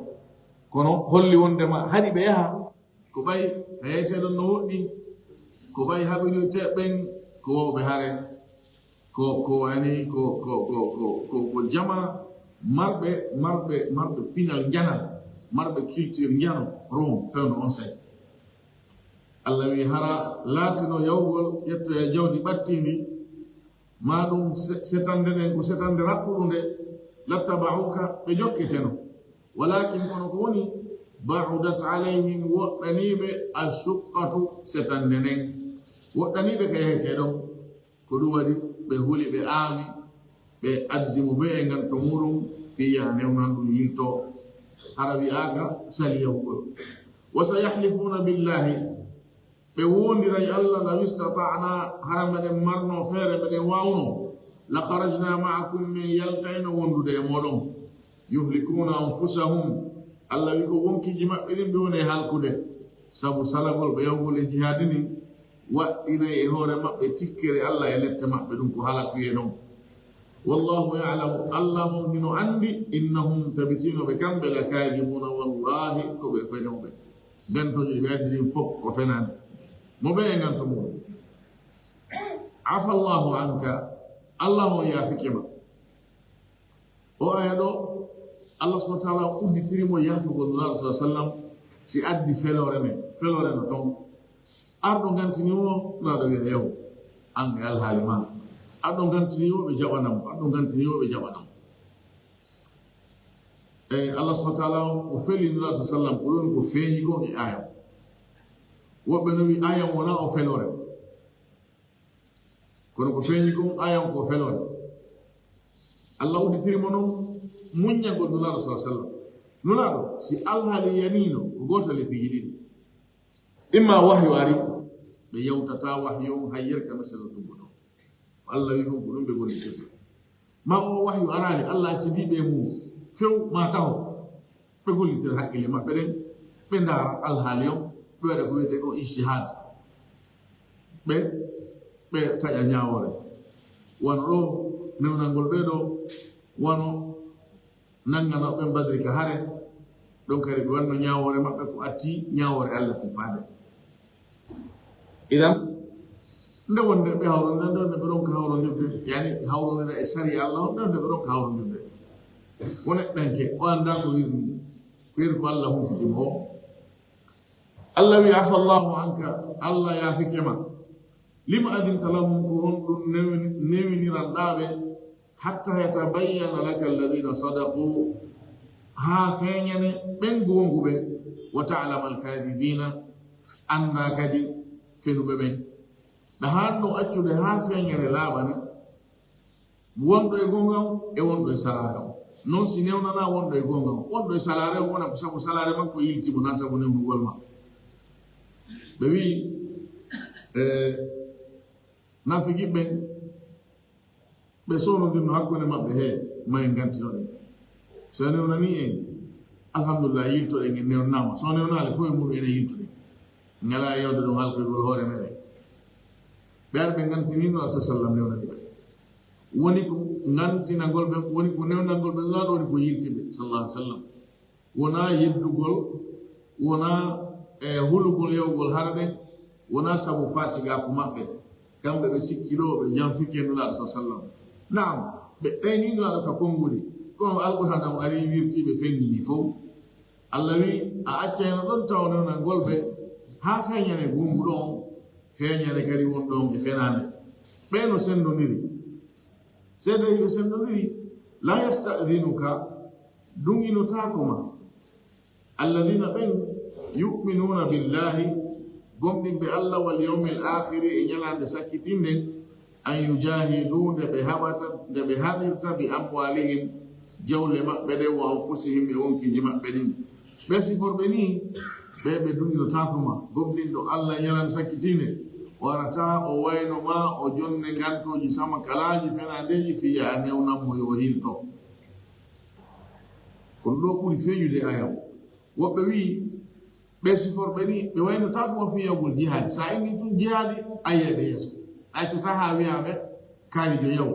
Kono holli wondema hani ɓe yaha, ko ɓay ka yahetee ɗon no woɗɗi, ko ɓay haɓidoyteeɓe ɓen ko wowɓe hare, ko, ko yani ko, ko, ko, ko, ko, ko jama marɓe, marɓe, marɓe pinal njanal, marɓe culture njano, Rome, fewndo on say. Allah wi hara laatino yawgol ƴettoya jawdi ɓattiindi, maa ɗum se-, setande nden ko setande raɓɓuɗunde, lattaba'uka, ɓe jokkiteno. Walakin, kono ko woni, ba'udat alayhim, woɗɗaniiɓe, ashuqqatu, setande nden. Woɗɗaniiɓe ka yahetee ɗon. Ko ɗum waɗi ɓe huli, ɓe aami, ɓe addi mo bee e nganto muuɗum, fii yaha newnan ɗum yiltoo. Hara wi'aaka sali yahugol. Wa sayahlifuuna billahi, ɓe woondiray Allah, law istata'na, hara meɗen marno feere, meɗen waawno, la kharajna ma'akum, men yaltayno wondude e mooɗon. Yuhlikuuna anfusahum, Allah wi ko wonkiiji maɓɓe ɗin ɓe woni e halkude, sabu salagol ɓe yahugol e jihaadi ndin, waɗɗinay e hoore maɓɓe tikkere Allah e lette maɓɓe, ɗum ko halakuyee ɗon. Wallahu ya'lamu, Allah on hino anndi, innahum, tabitino ɓe kamɓe, lakaadibuuna, wallahi ko ɓe fenooɓe. Ngantooji ɗi ɓe addi ɗin fof ko fenaande. Mo ɓe e nganto muuɗum. Afa Allahu anka, Allah on yaafike ma. O aya ɗo, Allah subhanahu wa ta'ala udditiri mo yaafugol Nulaaɗo sallallahu alaihi wasallam si addi feloore men, feloore no ton. Arɗo ngantini mo, Nulaaɗo wi'a, "Yahu, an e alhaali ma." Arɗo ngantini mo, ɓe jaɓana mo. Arɗo ngantini mo, ɓe jaɓana mo. E Allah subhanahu wa ta'ala o feli Nulaaɗo sallallahu alaihi wasallam, ko ɗum ko feeñi kon e aya. Woɓɓe no wi aya wona o feloore. Kono ko feeñi kon, aya on ko feloore. Allah udditiri mo non muññagol Nulaaɗo sallallahu alaihi wasallam. Nulaaɗo, si alhaali yaniino, ko gootal e piiji ɗiɗi. Imma wahyu ari, ɓe yawtata wahyu on hay yerka masala tumboto. Allah wi kon ko ɗum ɓe gollitirta. Ma o wahyu araali, Allah accidiiɓe e mum few ma taho. Ɓe gollitira hakkille maɓɓe ɗen, ɓe ndaara alhaali on, ɓe waɗa ko wiyetee ko ijtihaad. Ɓe, ɓe taƴa ñaawoore. Wano ɗo, newnangol ɓe ɗo, wano nannganooɓe Badri ka hare, ɗon kadi ɓe wanno ñaawoore maɓɓe ko atti ñaawoore Allah tippaade. Idan, nde wonde ɓe hawrondira, nde wonde ɓe ronka hawrondirde, yani, hawrondira e sariya Allah, nde wonde ɓe ronka hawrondirde. Ko neɗɗanke, o anndaa ko wirni, ko wiri ko Allah humpiti mo o. Allah wi, "Afa Allahu anka," Allah yaafike ma. Lima adinta lahum, ko honɗum newini-, newiniranɗaa ɓe? Hatta yatabayyana laka alladhina sadaqu, haa feeñane ɓen goonguɓe, wa ta'lama alkadhibina, annda kadi fenuɓe ɓen. Ɓe haanno accude haa feeñane laaɓane, wonɗo e goonga on e wonɗo e salaare on. Non si newnana wonɗo e goonga on, wonɗo e salaare on wona ko sabu salaare makko yilti mo, na sabu newnugol ma. Ɓe wi'i, eh, Naafiqi ɓen, ɓe sownodirno hakkunde maɓɓe, he, ma en ngantinoɗen. So newnanii en, alhamdulillah, yiltoɗen, en newnaama. So newnaali fof e muɗum enen yiltuɗen. Ngalaa yewde ɗum halkoygol hoore meɗen. Ɓe ari ɓe ngantinii Nulaaɗo sallallahu alaihi wasallam newnani ɓe. Woni ko ngantinagol ɓe, woni ko newnagol ɓe Nulaaɗo, woni ko yilti ɓe sallallahu alaihi wasallam. Wonaa yeddugol, wonaa, e, hulugol yawgol hara ɗen, wonaa sabu faasigaaku maɓɓe. Kamɓe ɓe sikki ɗo, ɓe janfike Nulaaɗo sallallahu alaihi wasallam. Naam, ɓe ɗaynii Nulaaɗo ka konnguɗi, kono Alqur'aana o ari wirtii ɓe fenndini fow. Allah wi, a accayno ɗon taw newnangol ɓe, haa feeñane gumbulɗo on, feeñane kadi wonɗo on e fenaande. Ɓe no senndondiri. Seedeeɓe senndondiri, la yasta'dhinuka, duŋinotaako ma. Alladhina, ɓen, yu'minuna billahi, gomɗinɓe Allah, wal yawmil akhiri, e ñalaande sakkitiinde, an yujahidu, nde ɓe haɓata, nde ɓe haɓirta, bi amwalihim, jawle maɓɓe ɗen, wa anfusihim, e wonkiiji maɓɓe ɗin. Ɓe siforɓe nii, ɓe ɓe duŋinotaako ma. Gomɗinɗo Allah e ñalaande sakkitiinde, warataa o wayno ma, o jonne ngantooji sama kalaaji fenaandeeji, fiya a newnan mo yo o hilto. Kono ɗo ɓuri feeñude aya o. Woɓɓe wi'i, ɓe siforɓe nii, ɓe waynotaako ma fii yawgol jihaadi. So a inni tun jihaadi, a yi'ay ɓe yeeso. A accataa haa wi'aa ɓe, kaalijo yaw.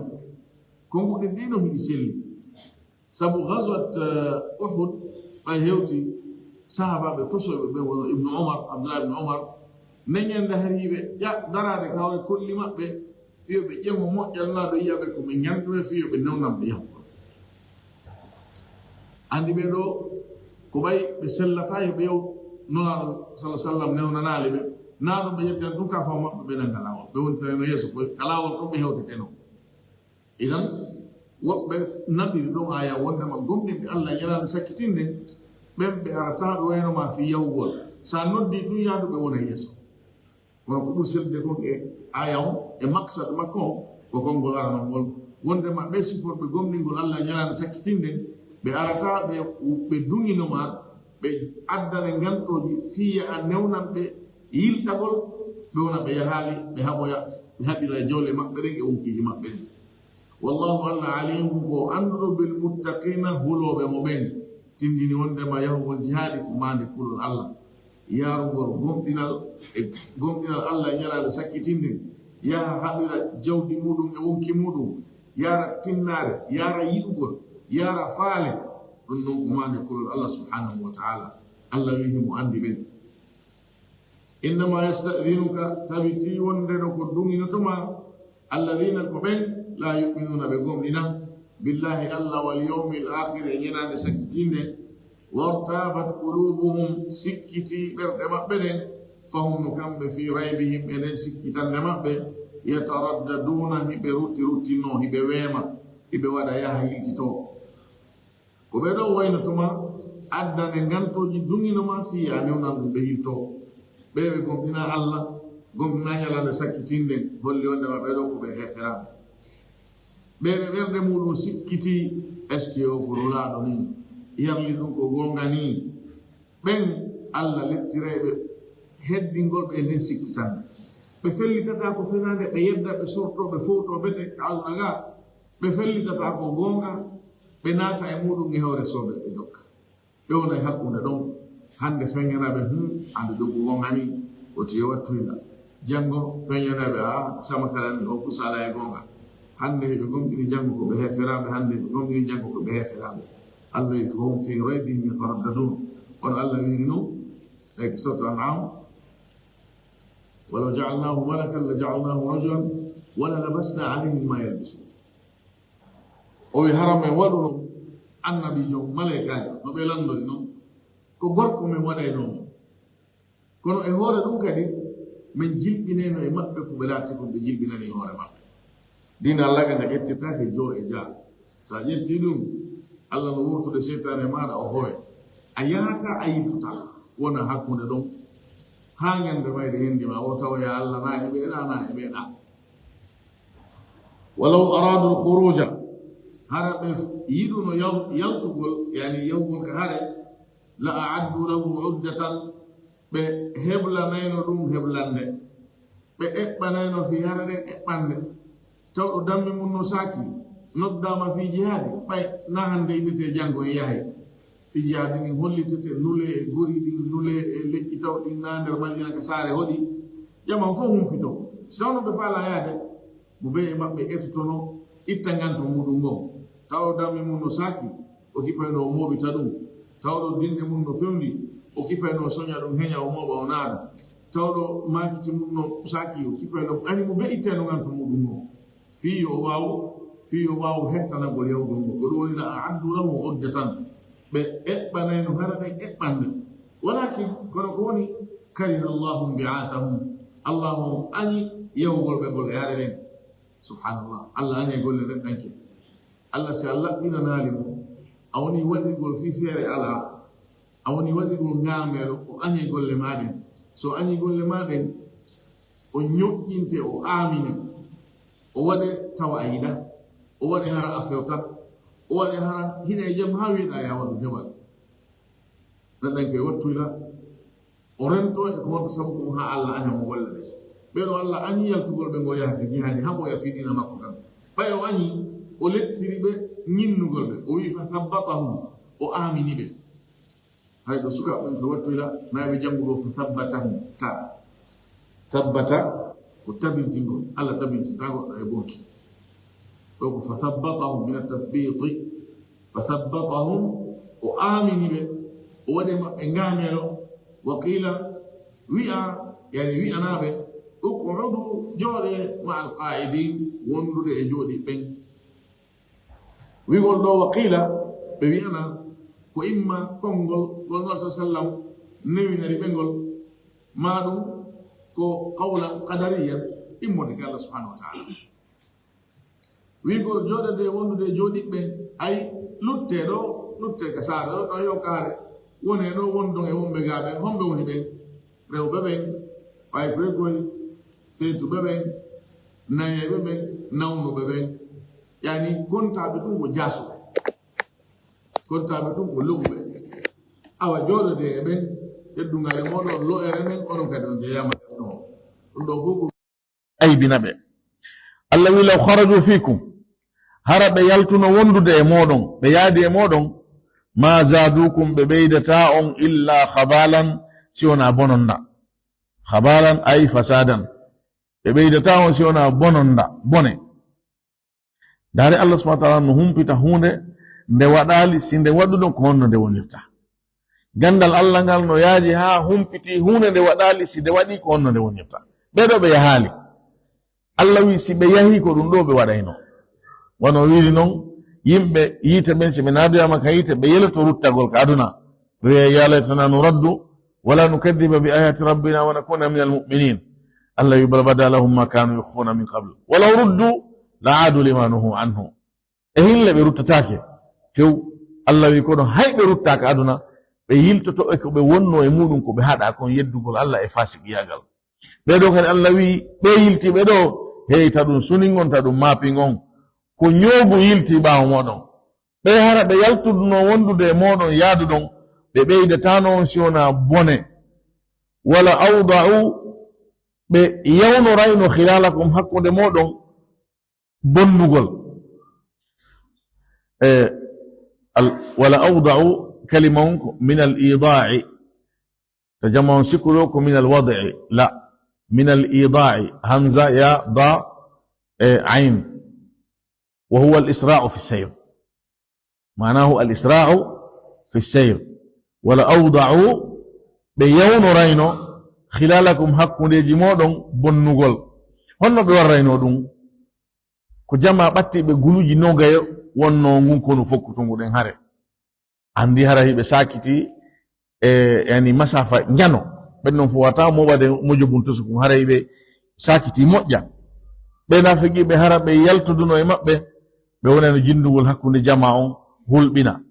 Ko nguɗin ɗi no hiɗi selli. Sabu Ghazwat, eh, Uhud, ɓay hewti sahaabaaɓe tosoyɓe ɓe, wono Ibnu Umar, Abdullah ibnu Umar, nden ñande hari hiɓe ƴa-, daraade ka hoore kolli maɓɓe, fii yo ɓe ƴeeŋo moƴƴa Nulaaɗo yi'a ɓe ko ɓe ñanduɓe, fii yo ɓe newnan ɓe yahugol. Anndi ɓee ɗoo, ko ɓay ɓe sellataa yo ɓe yaw Nulaaɗo, sallallahu alaihi wasallam, newnanaali ɓe. Naa ɗum ɓe ƴetten ɗum ka faw maɓɓe, ɓe nannga laawol. Ɓe wontirayno yeeso, ko ka laawol ton ɓe hewtetenoo. Idan, woɓɓe naɓiri ɗon aya wondema gomɗinɓe Allah e ñalaande sakkitiinde, ɓen ɓe arataa ɓe wayno ma fii yahugol. Sa noddi tun yaadu ɓe wona yeeso. Kono ko ɓuri sellude kon e aya on, e maksad makko on, ko konngol aranol ngol. Wondema ɓe siforɓe gomɗingol Allah e ñalaande sakkitiinde, ɓe arataa ɓe, ɓe duŋino ma, ɓe addane ngantooji fii a newnan ɓe yiltagol, ɓe wona ɓe yahaali, ɓe haɓoya, ɓe haɓira e jawle maɓɓe ɗen e wonkiiji maɓɓe ɗin. Wallahu, Allah, alimun, ko annduɗo, bil muttaqina, hulooɓe mo ɓen. Tindini wondema yahugol jihaadi ko maande kulol Allah. Yaarugol gomɗinal e gomɗinal Allah e ñalaande sakkitiinde, yaha haɓira jawdi muɗum e wonki muɗum, yaara tinnaare, yaara yiɗugol, yaara faale, ɗum non ko maande kulol Allah subhanahu wa ta'ala. Allah wi'i himo anndi ɓen. Innama yasta'dhinuka, tabitii wonde no ko duŋinoto ma, alladhina, ko ɓen, la yu'minuna, ɓe gomɗina, billahi, Allah, wal yawmil akhir, e ñalaande sakkitiinde, wartabat qulubuhum, sikkiti ɓerɗe maɓɓe ɗen, fahum, no kamɓe, fi raybihim, e nden sikkitande maɓɓe, yataraddaduna, hiɓe rutti ruttinno, hiɓe weema, hiɓe waɗa yaha yiltito. Ko ɓee ɗoo wayno tuma addane ngantooji duŋino ma fii a newnan ɗum ɓe yilto. Ɓee ɓe gomɗina Allah, gomɗina ñalaande sakkitiinde, holli wondema ɓee ɗoo ko ɓe heeferaaɓe. Ɓee ɓe ɓerɗe muɗum sikkiti, est-ce que o ko nulaaɗo nii? Yarli ɗum ko goonga nii? Ɓen Allah leptirayɓe heddingol ɓe e nden sikkitande. Ɓe fellitataa ko fenaande, ɓe yedda, ɓe sorto, ɓe fowto bete ka aduna ga. Ɓe fellitataa ko goonga, ɓe naata e muɗum e hewre soɓe, ɓe jokka. Ɓe wona e hakkunde ɗon. Hannde feññanaaɓe, hum, annde ɗum ko goonga nii, woti yo wattu hina. Janngo feññanaaɓe, a, sama kala nii, o fuu sala e goonga. Hannde hiɓe gomɗini, janngo ko ɓe heeferaaɓe, hannde hiɓe gomɗini, janngo ko ɓe heeferaaɓe. Allah wi, fahum fi raybihim yataraddadun. Kono Allah wiiri non, e Suratu An'am, "Walaw ja'alnahu malakan la ja'alnahu rajulan, wala labasna alayhim ma yalbisun." O wi, hara men waɗuno annabiijo, maleykaajo, no ɓe lanndori non, ko gorko men waɗayno mo. Kono e hoore ɗum kadi, men jilɓinayno e maɓɓe ko ɓe laati kon ɓe jilɓinani hoore maɓɓe. Diina Allah ga nga ƴettitaake joo e jaa. So a ƴetti ɗum, Allah no wurtude seytaane maaɗa, o howe. A yahata, a yiltota. Wona hakkunde ɗon. Haa ñande mayde hendi ma, o tawoya Allah na e ɓeeɗa, na e ɓeeɗa. Walaw aradul khuruja, hara ɓe f-, yiɗuno yaw-, yaltugol, yani yahugol ka hare, la a'addu lahu uddatan, ɓe heblanayno ɗum heblande. ɓe eɓɓanayno fii hara ɗen eɓɓande. Tawɗo dammi mum no saaki, noddaama fii jihaadi, ɓay na hannde innetee janngo en yahay. Fii jihaadi ndin hollitete nule e gori ɗin, nule e leƴƴi tawɗi na nder Madina ka saare hoɗi. Jamaa fof humpito. Si tawno ɓe faalaa yaade, mo bee e maɓɓe etotono itta nganto muuɗum ngon. Tawɗo dammi mum no saaki, o kipayno o mooɓita ɗum. Tawɗo dinɗe mum no fewndi, o kipayno o soña ɗum heña o mooɓa o naada. Tawɗo maakiti mum no saaki, o kipayno ani mo bee ittayno nganto muuɗum ngon. Fii yo o waaw, fii yo o waaw hettanagol yawgol ngol. Ko ɗum woni la a'addu lahu uddatan. Ɓe eɓɓanayno hara ɗen eɓɓande. Walakin, kono ko woni, kariha Allahu bi'athahum. Allahu on añi yawgol ɓe ngol e hare ɗen. Subhanallah. Allah añi golle neɗɗanke. Allah, si a laɓɓinanaali mo, a woni waɗirgol fii feere alaa, a woni waɗirgol ngaameelo, o añi golle maa ɗen. So o añi golle maa ɗen, o ñoƴƴinte, o aamine, o waɗe tawa a yiɗa, o waɗe hara a fewta, o waɗe hara hiɗa e jam haa wiyeɗaa yaa waɗu jabal. Neɗɗanke wattuyla, o rento e ko wonta sabu ɗum haa Allah aña mo golle ɗe. Ɓee ɗoo Allah añi yaltugol ɓe ngo yaha ka jihaadi haa ɓooya fii diina makko kan. Ɓay o añi, o lettiri ɓe ñinnugol ɓe. O wi'i, "Fa thabbatahum," o aamini ɓe. Hay ɗo sukaaɓe ɓen ɓe wattuyla, na ɓe janngu ɗoo, "Fa thabbatahum," ta. Thabbata ko tabintingol, Allah tabintinta goɗɗo e bonki. Ɗo ko fa thabbatahum min at-tathbiti. Fa thabbatahum, o aamini ɓe, o waɗi e maɓɓe ngaameelo. Wa qila, wi'a, yani wi'anaaɓe, "Uq'udu, jooɗee, ma'al qa'idin, wondude e jooɗiiɓe ɓen." Wi'gol ɗo wa qila, ɓe wi'ana ko imma konngol ngol Nabi sallam newiniri ɓe ngol, maa ɗum ko qawlan qadariyan, immorde ka Allah subhanahu wa ta'ala. Wi'gol jooɗodee wondude e jooɗiiɓe ɓen, ay luttee ɗo, luttee ka saare ɗo, taw yo kaare, wonee ɗo wondon e wonɓe gaa ɓen, homɓe woni ɓen? Rewɓe ɓen, ɓay koy koy, feetuɓe ɓen, nayeeɓe ɓen, nawnuɓe ɓen. Yani kontaaɓe tun ko jaasuɓe. Kontaaɓe tun ko lo'uɓe. Awa jooɗodee e ɓen, teddungal e mooɗon, lo'ere nden, onon kadi on jeyaama e ton. Ɗum ɗoo fof ko aybina ɓe. Allah wi, "Law kharaju fikum," hara ɓe yaltuno wondude e mooɗon, ɓe yaadi e mooɗon, "ma zadukum," ɓe ɓeydataa on, "illa khabalan," si wonaa bononda. Khabalan ay fasadan. Ɓe ɓeydataa on si wonaa bononda, bone. Ndaare, Allah subhanahu wa ta'ala no humpita huunde nde waɗaali, si nde waɗuɗon ko honno nde wonirta. Ganndal Allah ngal no yaaji haa humpiti huunde nde waɗaali, si nde waɗi ko honno nde wonirta. Ɓee ɗoo ɓe yahaali. Allah wi si ɓe yahii ko ɗum ɗoo ɓe waɗayno. Wano wiiri non, yimɓe yiite ɓen si ɓe naadoyaama ka yiite, ɓe yeloto ruttagol ka aduna. Ɓe wi'a, "Ya laytana nuraddu wala nukaddiba bi ayati rabbina wa nakuna minal mu'minin." Allah wi, "Bal bada lahum ma kanu yukhfuna min qabl. Walaw ruddu la adu lima nuhu anhu." E hinle ɓe ruttataake few. Allah wi, "Kono hay ɓe ruttaaka aduna, ɓe yiltoto e ko ɓe wonno e muɗum, ko ɓe haɗa kon yeddugol Allah e fasiqiyaagal." Ɓee ɗoo kadi Allah wi, ɓee yiltiiɓe ɗoo, hey, ta ɗum suningon, ta ɗum maapingon. Ko ñoogu yiltii ɓaawo mooɗon. Ɓee hara ɓe yaltuduno wondude e mooɗon yaaduɗon, ɓe ɓeydataano on si wonaa bone. Wala awda'u, ɓe yawnorayno khilalakum, hakkunde mooɗon bonnugol. E, al-, wala awda'u, kalima on ko min al-ida'i. Ta jama on sikkuɗo ko min al-wad'i. La, min al-ida'i. Hamza, ya, da, e, ayn. Wa huwa al-isra'u fi sayr. Ma'nahu al-isra'u fi sayr. Wala awda'u, ɓe yawnorayno, khilalakum, hakkundeeji mooɗon bonnugol. Honno ɓe warrayno ɗum? Ko jama ɓattiiɓe guluuji noogayo wonno ngun konu fokkutungu ɗen hare. Anndi hara hiɓe saakiti e, yani, masafa njano. Ɓen non fo wata mo waɗe mojo bun tosu kun, haray ɓe saakiti moƴƴa. Ɓe naafeqiiɓe hara ɓe yaltoduno e maɓɓe, ɓe wonayno jindugol hakkunde jama on hulɓina.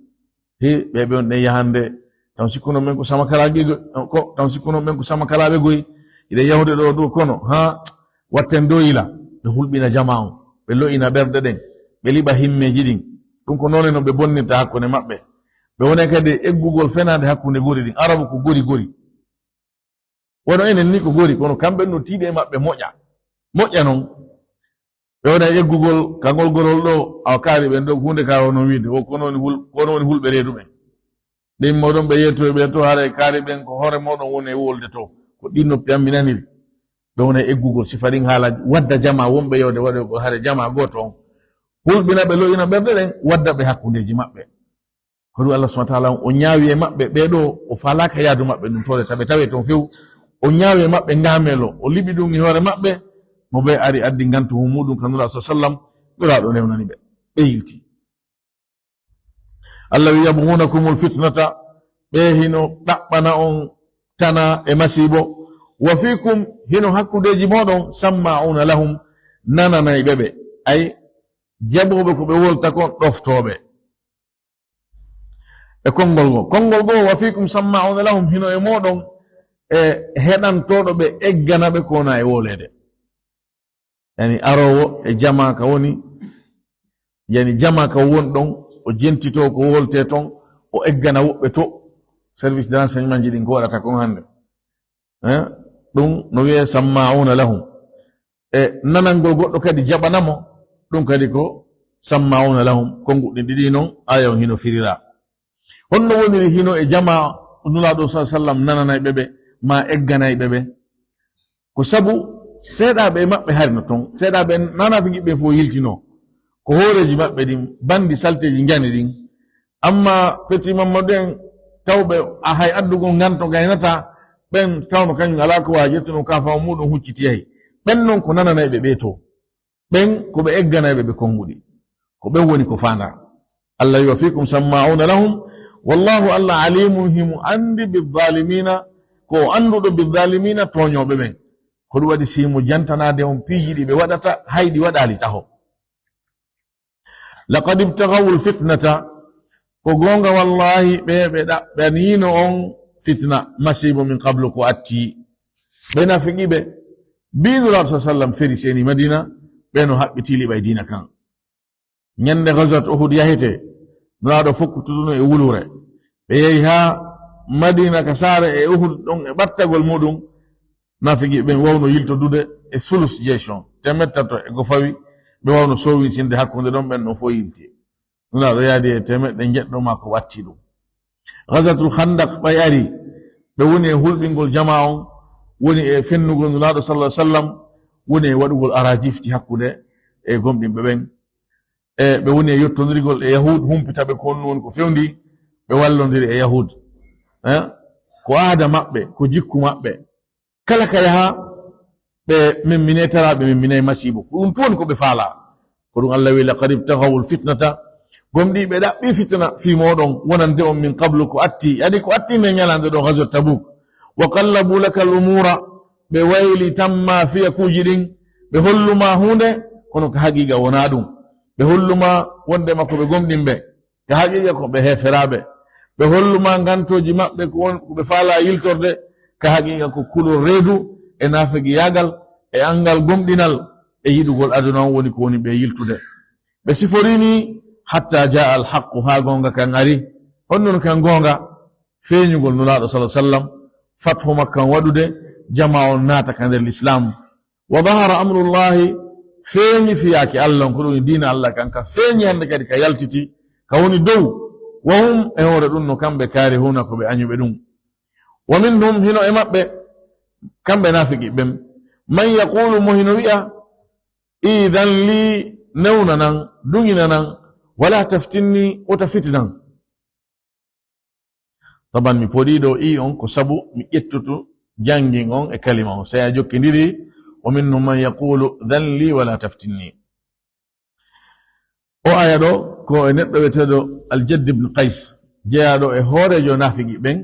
He, ɓe, ɓe on ɗen yahande, tan sikkuno men ko sama kalaaɓe go-, ko, tan sikkuno men ko sama kalaaɓe goy. Iɗen yahude ɗo ɗo kono, ha, watten doyila, ɓe hulɓina jama on, ɓe lo'ina ɓerɗe ɗen, ɓe liɓa himmeeji ɗin. Ɗum ko noone no ɓe bonnirta hakkunde maɓɓe. Ɓe wonay kadi e eggugol fenaande hakkunde gori ɗin. Arabu ko gori gori. Wono enen ni ko gori, kono kamɓe no tiiɗe maɓɓe moƴƴa. Moƴƴa noon. Ɓe wona eggugol ka ngol gorol ɗo, awa kaari ɓen ɗo, huunde ka wono wiide, o kono woni hul-, kono woni hulɓe reedu ɓen. Ɓe immo ɗon ɓe yetto ɓe to, haray kaari ɓen ko hoore mooɗon woni e wolde to. Ko ɗin noppi am mi naniri. Ɓe wona eggugol sifa ɗin haala wadda jama wonɓe yewde waɗoygol hare jama gooto on. Hulɓina ɓe, lo'ina ɓerɗe ɗen, wadda ɓe hakkundeeji maɓɓe. Ko ɗum Allah subhanahu wa ta'ala o ñaawi e maɓɓe, ɓee ɗoo o faalaaka yaadu maɓɓe ndun toole taɓe tawe toon few. O ñaawi e maɓɓe ngaamelo, o liɓi ɗum e hoore maɓɓe. Mo ɓe ari addi ngantu hun muɗum ka Nulaaɗo sallallahu alaihi wasallam, Nulaaɗo newnani ɓe. Ɓe yilti. Allah wi, "Yabghunakumul fitnata," ɓe hino ɗaɓɓana on tana e masiibo. "Wa fiikum," hino hakkundeeji mooɗon, "samma'una lahum," nananayɓe ɓe. Ay, jaɓooɓe ko ɓe wolta kon, ɗoftooɓe. E konngol goo, konngol goo, "Wa fiikum samma'una lahum," hino e mooɗon e heɗantooɗo ɓe, eggana ɓe ko wona e wooleede. Yani aroowo e jamaa ka woni, yani jamaa ka woni ɗon, o jentitoo ko woltee ton, o eggana woɓɓe to service de renseignement ji ɗin ko waɗata kon hannde. Eh, ɗum no wiyee samma'una lahum. E nanangol goɗɗo kadi jaɓana mo, ɗum kadi ko samma'una lahum. Konnguɗi ɗiɗi non, aaya on hino firiraa. Honno woniri hino e jamaa Nulaaɗo sallallahu alaihi wasallam nananayɓe ɓe, maa egganayɓe ɓe? Ko sabu seeɗaaɓe e maɓɓe hari no ton, seeɗaaɓe nanafigiɓe ɓen fof yiltinoo. Ko hooreeji maɓɓe ɗin, banndi salteeji njani ɗin. Amma Petit Mammadu en tawɓe a hay addugol nganto gaynataa, ɓen tawno kañum alaa ko waawi ƴettuno kaafaw muɗum hucciti yahi. Ɓen non ko nananayɓe ɓe to. Ɓen ko ɓe egganayɓe ɓe konnguɗi. Ko ɓen woni ko faandaa. Allah wi, "Wa fiikum samma'una lahum." Wallahu Allah alimun himo anndi bizzalimina, ko o annduɗo bizzalimina tooñooɓe ɓen. Ko ɗum waɗi si himo jantanaade on piiji ɗi ɓe waɗata hay ɗi waɗaali taho. Laqad ibtaghawul fitnata, ko goonga wallahi ɓe, ɓe ɗaɓɓaniino on fitna, masiibo min qablu ko atti. Ɓe nafigiɓe, bi Nulaaɗo sallallahu alaihi wasallam feri seeni Madina, ɓe no haɓɓiti liɓay diina kan. Ñande Ghazwat Uhud yahete, Nulaaɗo fokkutuduno e wulure. Ɓe yehi haa Madina ka saare e Uhud ɗon e ɓattagol muɗum, nafigiɓe ɓen wawno yiltodude e sulus jeysh on, teemeɗɗe tato e ko fawi, ɓe wawno sowintinde hakkunde ɗon, ɓen ɗon fof yilti. Nulaaɗo yaadi e teemeɗɗe njeɗɗo maa ko watti ɗum. Ghazwatul Khandaq ɓay ari, ɓe woni e hulɓingol jamaa on, woni e fennugol Nulaaɗo sallallahu alaihi wasallam, woni e waɗugol arajifji hakkunde e gomɗinɓe ɓen. E ɓe woni e yottondirgol e Yahud, humpita ɓe ko honno woni ko fewndi, ɓe wallondiri e Yahud. Eh? Ko aada maɓɓe, ko jikku maɓɓe. Kala ka yaha, ɓe memmine tara, ɓe memmine masiibo. Ko ɗum tun woni ko ɓe faalaa. Ko ɗum Allah wi, "Laqad ibtaghawul fitnata." Gomɗii ɓe ɗaɓɓi fitna fii mooɗon, wonande on min qablu ko atti. Yani ko atti men ñalaande ɗo Ghazwat Tabuk. "Wa qallabu lakal umura." Ɓe wayli tamma fiyakuuji ɗin. Ɓe hollu ma huunde, kono ka haqiiqa wonaa ɗum. Ɓe hollu ma wonde ma ko ɓe gomɗinɓe. Ka haqiiqa ko ɓe heeferaaɓe. Ɓe hollu ma ngantooji maɓɓe ko won, ko ɓe faalaa yiltorde. Ka haqiiqa ko kulol reedu e naafigiyaagal e anngal gomɗinal e yiɗugol aduna on woni ko woni ɓe yiltude. Ɓe siforii nii, "Hatta jaa al haqqu," haa goonga kan ari. Honno kan goonga? Feeñugol Nulaaɗo sallallahu alaihi wasallam, fathu Makka on waɗude, jamaa on naata ka nder Lislaam. "Wa zahara amrullahi," feeñi fiyaake Allah on, ko ɗum woni diina Allah kan, ka feeñi hannde kadi ka yaltiti, ka woni dow. "Wa hum," e hoore ɗum no kamɓe, "kaarihuuna," ko ɓe añuɓe ɗum. "Wa minhum," hino e maɓɓe, kamɓe naafiqi ɓen, "man yaqulu," mo hino wi'a, "Idan li," newnanan, duŋinanan, "wala taftinni," wota fitinan. Taban mi poɗii ɗo i on ko sabu mi ƴettutu janngin on e kalima on. Sey a jokkindiri, "Wa minhum man yaqulu dhan li wala taftinni." O aya ɗo ko e neɗɗo wiyeteeɗo Al-Jadd ibn Qays, jeyaaɗo e hooreejo naafiqi ɓen,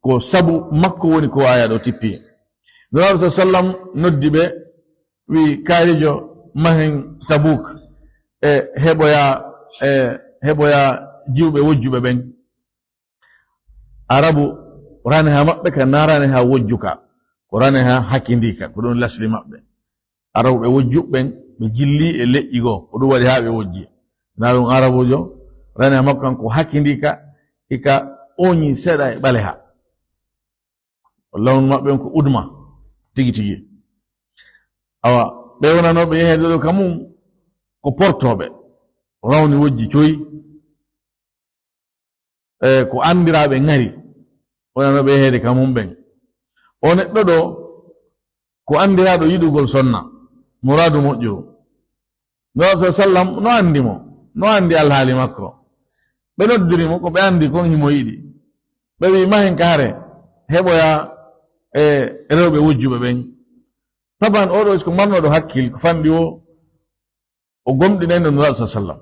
ko sabu makko woni ko aya ɗo tippi. Nulaaɗo sa sallam noddi ɓe, wi, "Kaarijo, mahen Tabuk e heɓoya, e heɓoya jiwɓe wojjuɓe ɓen." Arabu rane ha maɓɓe ka na rane ha wojjuka, ko rane ha hakindika, ko ɗum lasli maɓɓe. Arabu ɓe wojjuɓe ɓen, ɓe jilli e leƴƴi goo, ko ɗum waɗi ha ɓe wojji. Na ɗum Arabujo, rane ha makko kan ko hakindika, ika oñi seeɗa e ɓaleha. Lawnu maɓɓe on ko udma, tigi tigi. Awa, ɓe wonanooɓe yeheede ɗo ka mum, ko portooɓe, rawni wojji coyi, e ko anndiraaɓe ŋari, wonanooɓe yeheede ka mum ɓen. O neɗɗo ɗo, ko anndiraaɗo yiɗugol sonna, muraadu moƴƴuru. Nulaaɗo sa sallam no anndi mo, no anndi alhaali makko. Ɓe noddiri mo, ko ɓe anndi kon himo yiɗi. Ɓe wi'i, "Mahen ka hare, heɓoya e rewɓe wujjuɓe ɓen." Taban, oɗo is ko marnoɗo hakkil, ko fanɗi o, o gomɗinayno Nulaaɗo sa sallam.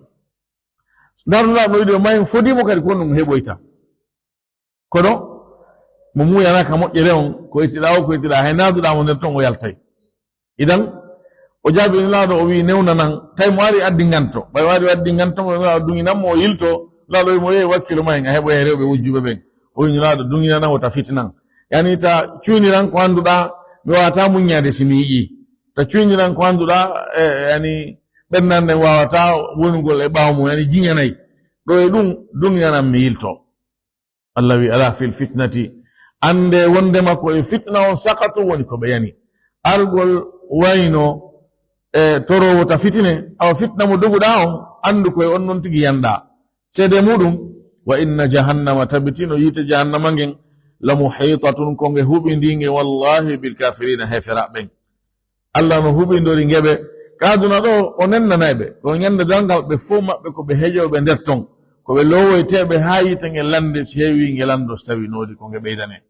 Ndaa Nulaaɗo no wi'i o, mahen fodi mo kadi ko honɗum heɓoyta. Kono mo muuyanaaka moƴƴere on, ko ittiɗaa o, ko ittiɗaa, hay naaduɗaa mo nder ton, o yaltay. Idan, o jaabi Nulaaɗo, o wi'i, "Newnanan." Tawi mo ari addi nganto. Ɓay o ari o addi nganto, mo Nulaaɗo duŋinan mo, o yilto. Nulaaɗo wi'i mo, "Yehi, wakkilu mahen, a heɓoyay rewɓe wujjuɓe ɓen." O wi'i Nulaaɗo, "Duŋinanan wota fitinan." Yani, ta cuyniran ko annduɗaa, mi waawataa muññaade si mi yi'ii. Ta cuyniran ko annduɗaa, e, e, yani, ɓernde nden waawataa wonugol e ɓaawo mum, yani, jiñanay. Ɗo e ɗum, duŋinanan mi yilto. Allah wi, "Ala fil fitnati." Annde wondema ko e fitna on sakatu woni ko ɓe yani. Argol wayno, e, toroowo ta fitine, awa fitna mo doguɗaa on, anndu ko e on non tigi yanɗaa. Seede muɗum, "Wa inna jahannama," tabitino yiite jahannama ngen, "la muhitatun," ko nge huɓindinge, wallahi, "bil kafirina," heefera ɓen. Allah no huɓindori ngeɓe ka aduna ɗo, o nennanay ɓe. Ko ñande darngal ɓe fof maɓɓe ko ɓe heƴooɓe nder ton. Ko ɓe loowoyteeɓe haa yiite nge lande, si heewi nge lando, si tawi noodi ko nge ɓeydane.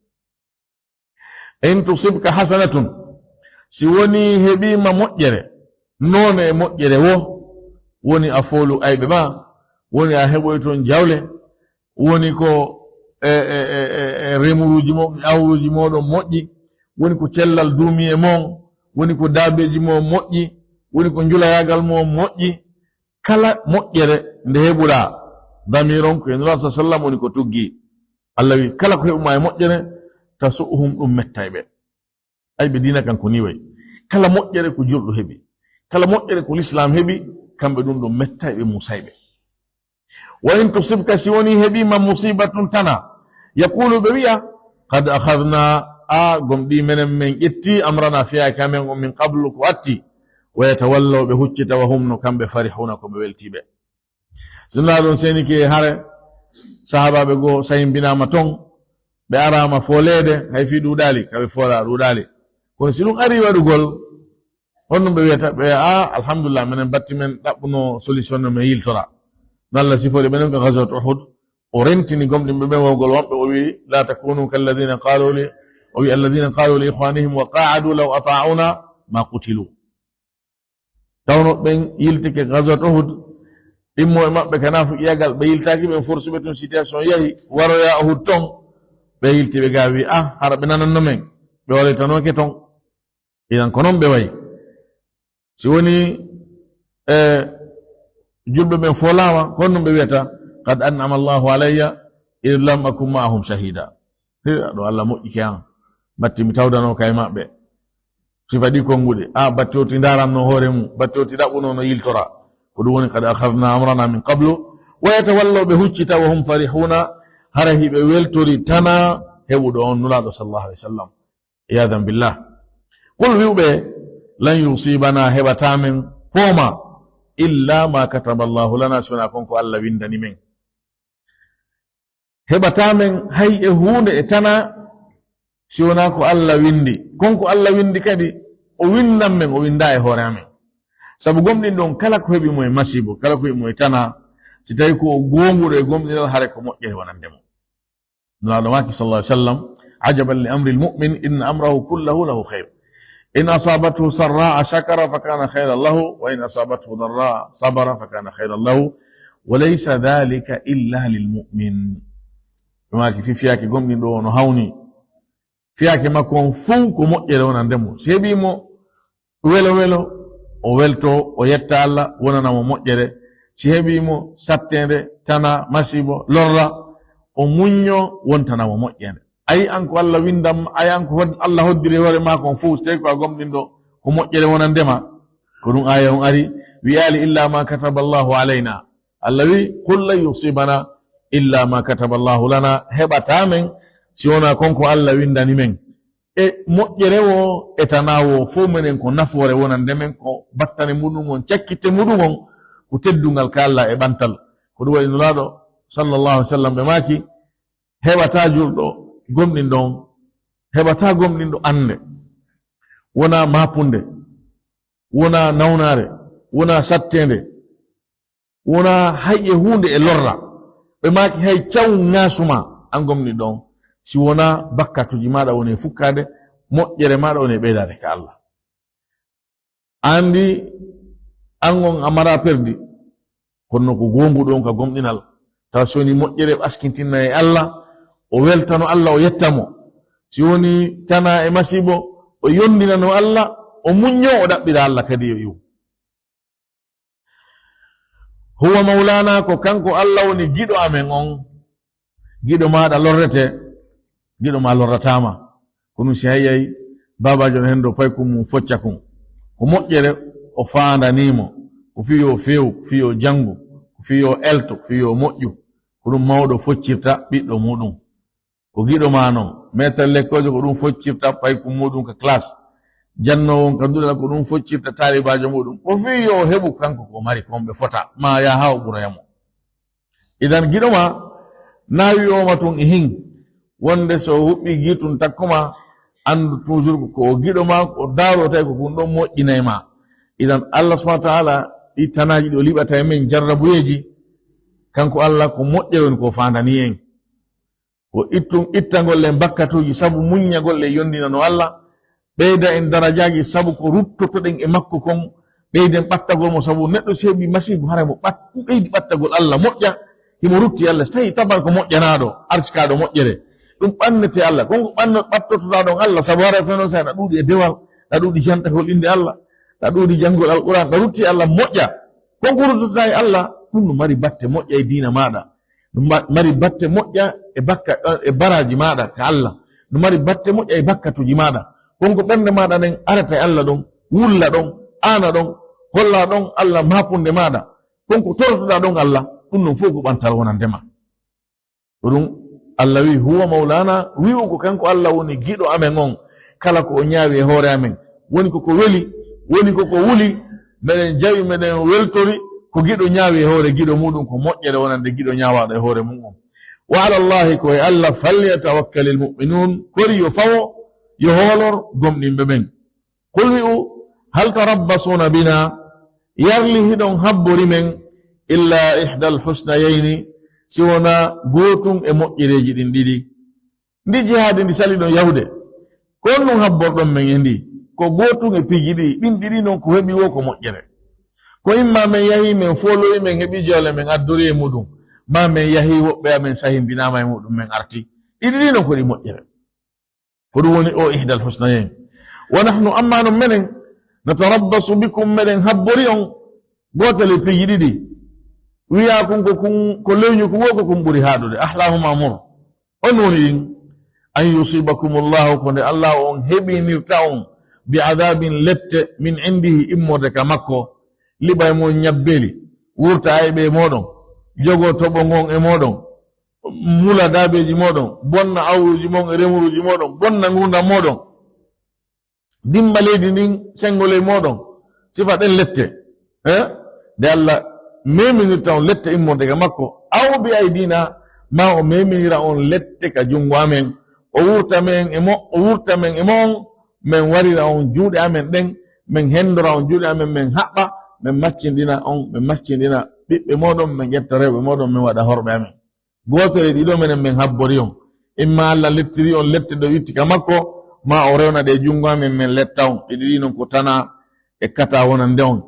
"In tusibka hasanatun," si woni heɓiima moƴƴere, noone e moƴƴere wo, woni a foolu ayɓe ma, woni a heɓoy toon jawle, woni ko e, e, e, e, e remuruuji mo, awruuji mooɗon moƴƴi, woni ko cellal duumi e mon, woni ko daabeeji mo moƴƴi, woni ko njulayaagal mo moƴƴi, kala moƴƴere nde heɓuɗaa, damiir on ko e Nulaaɗo sa sallam woni ko tuggi. Allah wi, kala ko heɓumaa e moƴƴere, tasu'uhum, ɗum mettay ɓe. Ay ɓe diina kan ko ni way. Kala moƴƴere ko julɗo heɓi. Kala moƴƴere ko Lislaam heɓi, kamɓe ɗum ɗum mettay ɓe, musay ɓe. "Wa in tusibka," si woni heɓiima musibatun tana, yaqulu ɓe wi'a, "Qad akhadna," a gomɗi menen men ƴetti, "amrana," fiyaake amen on, "min qablu," ko atti, "wa yatawallaw," ɓe huccita, "wa hum," no kamɓe, "farihuna," ko ɓe weltiiɓe. Sinno ɗum seni ke hare, sahaabaaɓe goo sahimbinaama ton, ɓe araama fooleede, hay fii ɗuuɗaali, ka ɓe foolaa ɗuuɗaali. Kono si ɗum arii waɗugol, honɗum ɓe wiyata? Ɓe wi'a, "Ah, alhamdulillah, menen batti men ɗaɓɓuno solution no men yiltora." No Allah siforii ɓe non ka Ghazwat Uhud, o rentini gomɗinɓe ɓen wawgol woɓɓe, o wi'i, "La takunu kalladhina qalu li," o wi'i, "alladhina qalu li ikhwanihim wa qa'adu law ata'una ma qutilu." Tawno ɓen yiltike Ghazwat Uhud, ɗimmo e maɓɓe ka naafuqiyagal, ɓe yiltaaki, ɓen forsuɓe tun, situation yahi, waroya Uhud ton, ɓe yilti ɓe gaa wi, "Ah, hara ɓe nananno men, ɓe waloytanooke ton." Idan ko non ɓe wayi. Si woni, e, julɓe ɓen foolaama, ko honɗum ɓe wiyata? "Qad an'ama Allahu alayya id lam akun ma'ahum shahida." Hira ɗo Allah moƴƴike an, batti mi tawdano kay maɓɓe. Sifa ɗi konnguɗi, a batti o ti ndaranno hoore mum, batti o ti ɗaɓɓuno no yiltora. Ko ɗum woni, "Qad akhadna amrana min qablu," wa yatawallaw, ɓe huccita, "wa hum farihuna," hara hiɓe weltori tana heɓuɗo on Nulaaɗo sallallahu alaihi wasallam. Iyadan billah. Qul, wi'u ɓe, "Lan yusibana," heɓataa men pooma, "illa ma kataba Allahu lana," si wonaa kon ko Allah windani men. Heɓataa men hay e huunde e tana si wonaa ko Allah windi. Kon ko Allah windi kadi, o windan men, o windaa e hoore amen. Sabu gomɗinɗo on, kala ko heɓi mo e masiibo, kala ko heɓi mo e tana, si tawi ko o goonguɗo e gomɗinal, hare ko moƴƴere wonande mo. Nulaaɗo maaki, sallallahu alaihi wasallam, "Ajaban li amril mu'min, inna amrahu kullahu lahu khair. In asabathu sarra'u shakara fa kana khairan lahu, wa in asabathu darra'u sabara fa kana khairan lahu, wa laysa dhalika illa lil mu'min." Ɓe maaki, fii fiyaake gomɗinɗo o no hawni. Fiyaake makko on fow ko moƴƴere wonande mo. Si heɓii mo welo welo, o welto, o yetta Allah, wonana mo moƴƴere. Si heɓii mo satteende, tana, masiibo, lorra, o muñño, wontana mo moƴƴere. Ayi an ko Allah windan ma, ayi an ko hod-, Allah hoddiri e hoore maa kon fow, si tawi ko a gomɗinɗo, ko moƴƴere wonande ma. Ko ɗum aaya on ari, wi'aali, "Illa ma kataba Allahu alayna." Allah wi, "Qul lan yusibana illa ma kataba Allahu lana." Heɓataa men si wonaa kon ko Allah windani men. e moƴƴere wo e tanaa wo, fof menen ko nafoore wonande men, ko battane muɗum on, cakkitte muɗum on, ko teddungal ka Alla e ɓantal. Ko ɗum waɗi Nulaaɗo sallallahu alaihi wa sallam ɓe maaki, heɓataa julɗo gomɗinɗo on, heɓataa gomɗinɗo annde, wonaa maapunde, wonaa nawnaare, wonaa satteende, wonaa hay e huunde e lorra. Ɓe maaki hay caw ŋaasu ma, an gomɗinɗo on, si wonaa bakkatuuji maaɗa woni e fukkaade, moƴƴere maaɗa woni e ɓeydaade ka Alla. Anndi an on a maraa perdi, kono ko goongu ɗon ka gomɗinal. Tawa si woni moƴƴere, o askintinna e Alla, o weltano Alla, o yetta mo. Si woni tanaa e masiibo, o yondinano Alla, o muñño, o ɗaɓɓira Alla kadi yo iw. Huwa mawlaana, ko kanko Alla woni giɗo amen on. Giɗo maaɗa lorrete, giɗo ma lorrataama. Kono si a yi'ay baabaajo no hendo paykun mum focca kun, ko moƴƴere o faandanii mo, ko fii yo feewu, ko fii yo janngu, ko fii yo elto, ko fii yo moƴƴu. Ko ɗum mawɗo foccirta ɓiɗɗo muɗum. Ko giɗo ma non. Meeter lekkoojo ko ɗum foccirta paykun muɗum ka classe. Jannoowo on ka duɗal ko ɗum foccirta taalibaajo muɗum. Ko fii yo o heɓu kanko ko mari kon ɓe fota, maa yaa haa o ɓuroya mo. Idan giɗo ma na wi'ooma tun ihin, wonde so o huɓɓi gitun takko ma, anndu toujours ko, ko o giɗo ma, ko o daaroo tawi ko kun ɗon moƴƴinay ma. Idan Allah subhanahu wa ta'ala ɗi tanaaji ɗo liɓata e men jarrabuyeeji, kanko Allah ko moƴƴere woni ko faandani en. Ko ittun, ittangol en bakkatuuji sabu muññagol e yondinano Allah, ɓeyda en darajaaji sabu ko ruttotoɗen e makko kon, ɓeyden ɓattagol mo sabu neɗɗo si heɓi masiibo haray mo ɓat-, ɓeydi ɓattagol Allah moƴƴa, himo rutti Allah. Si tawi taban ko moƴƴanaaɗo, arsikaaɗo moƴƴere, ɗum ɓannete Allah. Kon ko ɓanno-, ɓattotoɗaa ɗon Allah sabu haray feno sa na ɗuuɗi e dewal, na ɗuuɗi jantagol innde Allah, na ɗuuɗi janngol Alquraan, na rutti Allah moƴƴa. Kon ko ruttotoɗaa e Allah, ɗum no mari batte moƴƴa e diina maaɗa. Ɗum ma-, mari batte moƴƴa e bakka-, e baraaji maaɗa ka Allah. Ɗum mari batte moƴƴa e bakkatuuji maaɗa. Kon ko ɓernde maaɗa nden arata e Allah ɗon, wulla ɗon, aana ɗon, holla ɗon Allah maapunde maaɗa. Kon ko torotoɗaa ɗon Allah, ɗum ɗon fof ko ɓantal wonande ma. Ko ɗum Allah wi'i, "Huwa mawlaana," wi'u ko kanko Allah woni giɗo amen on. Kala ko o ñaawi e hoore amen, woni ko ko weli, woni ko ko wuli, meɗen jawi, meɗen weltori, ko giɗo ñaawi e hoore giɗo muɗum, ko moƴƴere wonande giɗo ñaawaaɗo e hoore mum on. "Wa ala Allahi," ko e Allah, "falyatawakkalil mu'minuun," kori yo fawo, yo hoolor gomɗinɓe ɓen. "Qul," wi'u, "hal tarabbasuuna bina," yarli hiɗon habbori men, "illa ihdal husnayayni," si wonaa gootun e moƴƴereeji ɗin ɗiɗi. Ndi jihaadi ndi sali ɗon yahude, ko honɗun habborɗon men e ndi? Ko gootun e piiji ɗiɗi, ɗin ɗiɗi non ko heɓi wo ko moƴƴere. Ko imma men yahi, men fooloyi, men heɓi jeewle, men addori e muɗum, maa men yahi woɓɓe amen sahimbinaama e muɗum, men arti. Ɗi ɗiɗi non ko ɗi moƴƴere. Ko ɗum woni o ihdal husnayayn. "Wa nahnu," amma non menen, "natarabbasu bikum," meɗen habbori on, gootel e piiji ɗiɗi. Wi'aa kun ko kun, ko lewñu kun wo ko kun ɓuri haaɗude. Ahlahuma mur. On woni ɗin. "An yusibakumullahu," ko nde Allah on heɓinirta on, "bi adabin," lette, "min indihi," immorde ka makko, liɓa e mon ñabbeli, wurta ayɓe e moɗon, jogo toɓo ngon e moɗon, mula daabeeji moɗon, bonna awruuji mon e remuruuji moɗon, bonna ngurndan moɗon, dimba leydi ndin, sengo ley moɗon, sifa ɗen lette. Eh? Nde Allah meminirta on lette immorde ka makko, "aw bi aydina," ma o meminira on lette ka junngo amen, o wurta men e mo-, o wurta men e mo'on, men warira on juuɗe amen ɗen, men hendora on juuɗe amen, men haɓɓa, men maccindina on, men maccindina ɓiɓɓe moɗon, men ƴetta rewɓe moɗon, men waɗa horɓe amen. Gooto e ɗiɗo menen men habbori on. Imma Allah lettiri on lette ɗo itti ka makko, ma o rewna ɗe junngo amen, men letta on. Ɗi ɗiɗi non ko tana e kata wonande on.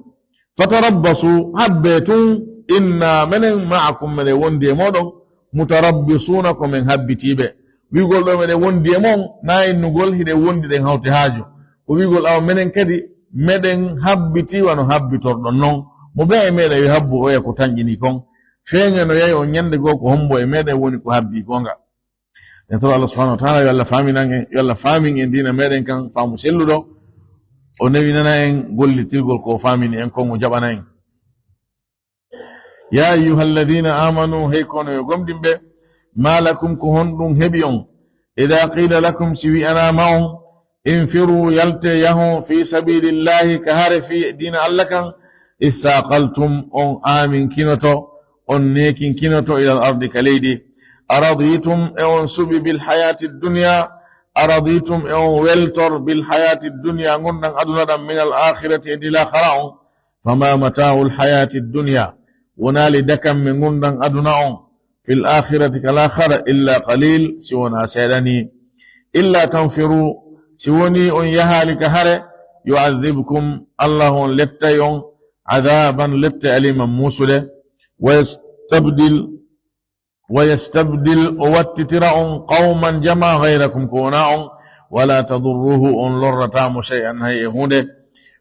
"Fatarabbasu," habbe tun, "inna," menen, "ma'akum," meɗen wondi e moɗon, "mutarabbisuuna," ko men habbitiiɓe. Wi'ugol ɗo meɗen wondi e mon, na innugol hiɗen wondi ɗen hawte haaju. Ko wi'ugol awa menen kadi meɗen habbiti wano habbitorɗon non. Mo bee e meɗen yo habbu oya ko tanƴini kon. Feeñanoyay on ñande goo ko hombo e meɗen woni ko habbi goonga. En toro Allah subhanahu wa ta'ala yo Allah faaminan en, yo Allah faamin en diina meɗen kan faamu selluɗo. O newinana en gollitirgol ko faamini en kon, o jaɓana en. "Ya ayyuhalladhina amanu," hey kono yo gomɗinɓe, "ma lakum," ko honɗum heɓi on, "idha qila lakum," si wi'anaama on, Infiru, yalte yahon, fi sabilillahi, ka hare fi diina Allah kan. Ithaqaltum, on aaminkinoto, on neekinkinoto, ilal ardi, ka leydi. Araditum, e on suɓi, bil hayati dunya, araditum, e on weltor, bil hayati dunya, ngundan aduna ɗan, minal akhirati, e di laakhara on. Fama mata'ul hayati dunya, wonaali dakamme ngundan aduna on, fil akhirati, ka laakhara, illa qalil, si wona seeɗani. Illa tanfiru, si woni on yahaali ka hare, yu'adhibkum, Allah on lettay on, adhaban, lette aliman muusude, wa yastabdil, wa yastabdil, o wattitira on, qawman, jama, ghayrakum, ko wona on, wala tadurruhu, on lorrata mo shay'an, hay e huunde.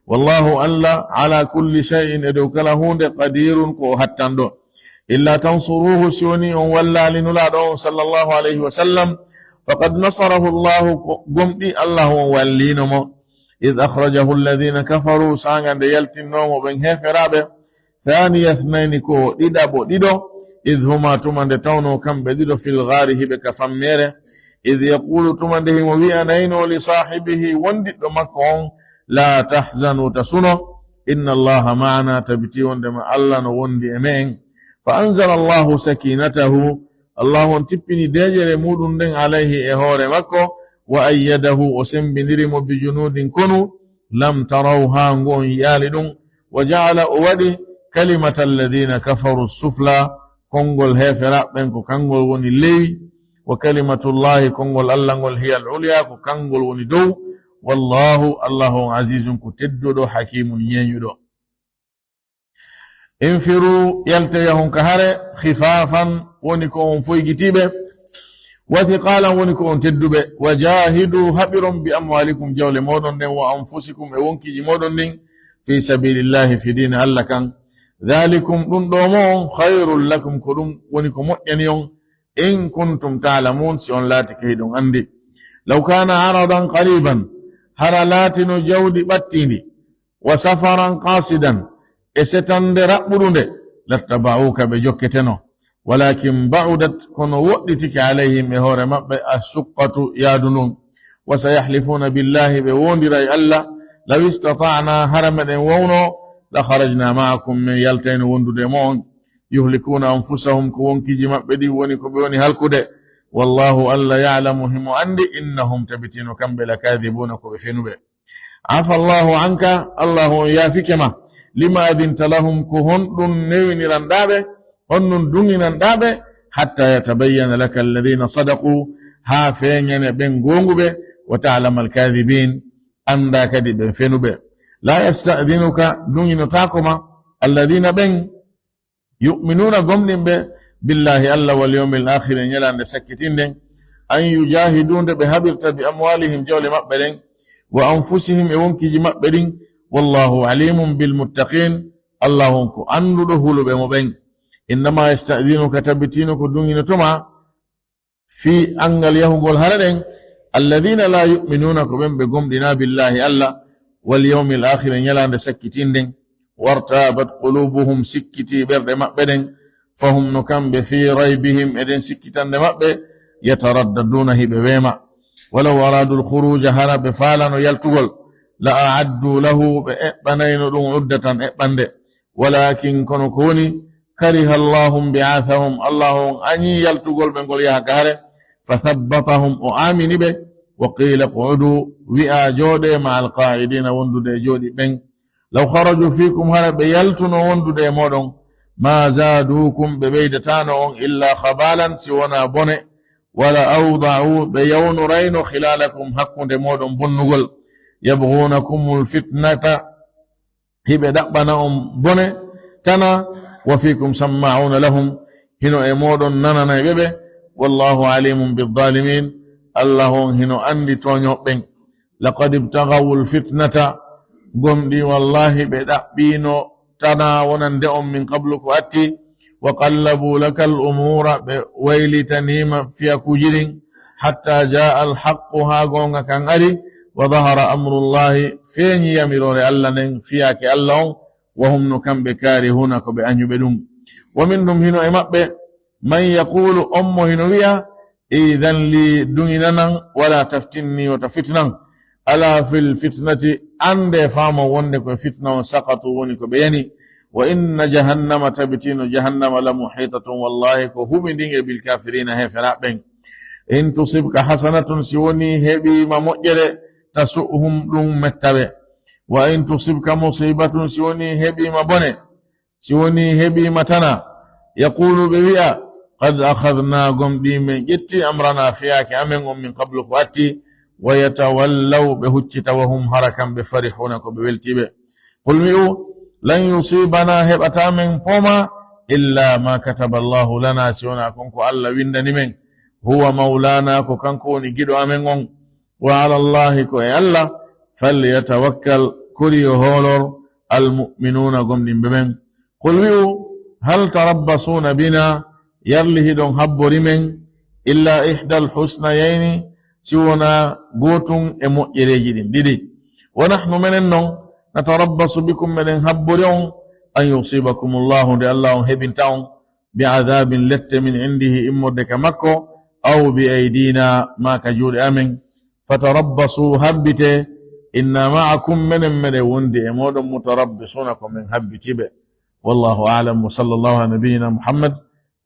Wallahu, Allah, ala kulli shay'in, e dow kala huunde, qadirun, ko o hattanɗo. Illa tansuruhu, si woni on wallaali Nulaaɗo on, sallallahu alayhi wa sallam, faqad nasarahu Allahu, ko gomɗi Allah on wallino mo. Idh akhrajahu alladhina kafaru, saanga nde yaltinno mo ɓen heeferaaɓe, thaniya ithnayni, ko ɗiɗaɓo ɗiɗo, idh huma, tuma nde tawno kamɓe ɗiɗo, fil ghari, hiɓe ka fammeere, idh yaqulu, tuma nde himo wi'anayno, li sahibihi, wondiɗɗo makko on, la tahzan, wota suno, inna Allaha ma'ana, tabiti wondema Allah no wondi e me'en. Fa anzala Allahu sakinatahu, Allahu on tippini deeƴere muɗum nden, alayhi, e hoore makko, wa ayyadahu, o sembindiri mo, bi junudin, konu, lam tarawha, ngu on yi'aali ɗum, wa ja'ala, o waɗi, kalimata alladhina kafaru sufla, konngol heeferaaɓe ɓen ko kanngol woni ley, wa kalimatullahi, konngol Allah ngol, hiya al-ulya, ko kanngol woni dow, wallahu, Allah on, azizun, ko tedduɗo, hakimun, ñeeñuɗo. Infiru, yalte yahon ka hare, khifafan, woni ko on foygitiiɓe, wa thiqalan, woni ko on tedduɓe, wa jahidu, haɓiron, bi amwalikum, jawle mooɗon ɗen, wa anfusikum, e wonkiiji mooɗon ɗin, fi sabilillahi, fi diina Allah kan. Dhalikum, ɗum ɗo mo on, khayrun lakum, ko ɗum woni ko moƴƴani on, in kuntum ta'lamun, si on laatike hiɗon anndi. Law kana aradan qariban, hara laatino jawdi ɓattiindi, wa safaran qasidan, e setande raɓɓuɗunde, lattaba'uka, ɓe jokketeno. Walakin ba'udat, kono woɗɗitike, alayhim, e hoore maɓɓe, ashuqqatu, yaadu ndun. Wa sayahlifuna billahi, ɓe wondiray Allah, law istata'na, hara meɗen wawno, la kharajna ma'akum, men yaltayno wondude e mo'on. Yuhlikuna anfusahum, ko wonkiiji maɓɓe ɗin woni ko ɓe woni halkude. Wallahu, Allah, ya'lamu, himo anndi, innahum, tabitino kamɓe, lakadibuna, ko ɓe fenuɓe. Afa Allahu anka, Allahu on yaafike ma. Lima adinta lahum, ko honɗum newiniranɗaa ɓe, honɗum duŋinanɗaa ɓe, hatta yatabayyana laka alladhina sadaqu, haa feeñane ɓen goonguɓe, wa ta'lama alkadhibin, anndaa kadi ɓen fenuɓe. La yasta'dhinuka, duŋinotaako ma, alladhina, ɓen, yu'minuna, gomɗinɓe, billahi, Allah, wal yawmil akhir, e ñalaande sakkitiinde, an yujahidu, nde ɓe haɓirta, bi amwalihim, jawle maɓɓe ɗen, wa anfusihim, e wonkiiji maɓɓe ɗin, wallahu alimun bil muttaqin, Allah on ko annduɗo huluɓe mo ɓen. Innama yasta'dhinuka, tabitino ko duŋinoto ma, fii anngal yahugol hare ɗen, alladhina la yu'minuna, ko ɓen ɓe gomɗinaa, billahi, Allah, wal yawmil akhir, e ñalaande sakkitiinden, wartabat qulubuhum, sikkitii ɓerɗe maɓɓe ɗen, fahum, no kamɓe, fii raybihim, e ɗen sikkitande maɓɓe, yataraddaduna, hiɓe weema. Walaw aradul khuruja, hara ɓe faalano yaltugol, la a'addu lahu, ɓe eɓɓanayno ɗum, uddatan, eɓɓande. Walakin, kono ko woni, kariha Allahum bi'athahum, Allah on añi yaltugol ɓe ngol yaha ka hare, fa thabbatahum, o aamini ɓe, wa qila qu'udu, wi'a jooɗe, ma'al qa'idina, wondude e jooɗi ɓen. Law kharaju fikum, hara ɓe yaltuno wondude e mooɗon, ma zadukum, ɓe ɓeydataano on, illa khabalan, si wona bone, wala awda'u, ɓe yawnorayno, khilalakum, hakkunde mooɗon bonnugol, yabghunakumul fitnata, hiɓe ɗaɓɓana on bone, tana, wa fikum samma'una lahum, hino e mooɗon nananayɓe ɓe, wallahu alimun bizzalimin, Allah on hino anndi tooñooɓe ɓen. Laqad ibtaghawul fitnata, gomɗi wallahi ɓe ɗaɓɓiino tana wonande on min qablu ko atti, wa qallabu lakal umura, ɓe waylitaniima fiyakuuji ɗin, hatta jaa al haqqu, haa goonga kan ari, wa zahara amrullahi, feeñi yamiroore Allah nden, fiyaake Allah on, wa hum, no kamɓe, karihuna, ko ɓe añuɓe ɗum. Wa minhum, hino e maɓɓe, man yaqulu, on mo hino wi'a, idan li, duŋinanan, wala taftinni, wota fitinan. ألا في الفتنة, annde faamo wonde ko fitna on, سقطوا, woni ko ɓe yani. وإن جهنم, tabitino jahannama, لمحيطة, wallahi ko huɓindin e, بالكافرين, heeferaaɓe ɓen. إن تصبك حسنة, si woni heɓiima moƴƴere, تسؤهم, ɗum metta ɓe. وإن تصبك مصيبة, si woni heɓiima bone, si woni heɓiima tana, يقولوا, ɓe wi'a, قد أخذنا, gomɗii men ƴetti, أمرنا, fiyaake amen on, من قبل, ko atti, ويتولوا, ɓe huccita, وهم, hara kamɓe, فرحون, ko ɓe weltiiɓe. قل, wi'u, لن يصيبنا, heɓataa men poomaa, إلا ما كتب الله لنا, si wonaa kon ko Alla winndani men, هو مولانا, ko kanko woni giɗo amen on, وعلى الله, ko e Alla, فليتوكل, kori yo hoolor, المؤمنون, gomɗinɓe ɓen. قل, wi'u, هل تربصون بنا, yarli hiɗon habbori men, إلا إحدى الحسنيين, si wonaa gootun e moƴƴereeji ɗin ɗiɗi. ونحن, menen non, نتربص بكم, meɗen habbori on, أن يصيبكم الله, nde Alla on heɓinta on, بعذاب, lette, من عنده, immorde ka makko, أو بأيدينا, maa ka juuɗe amen. فتربصوا, habbitee, إنا معكم, menen meɗen wondi e mooɗon, متربصون, ko men habbitiiɓe. والله أعلم، وصلى الله على نبينا محمد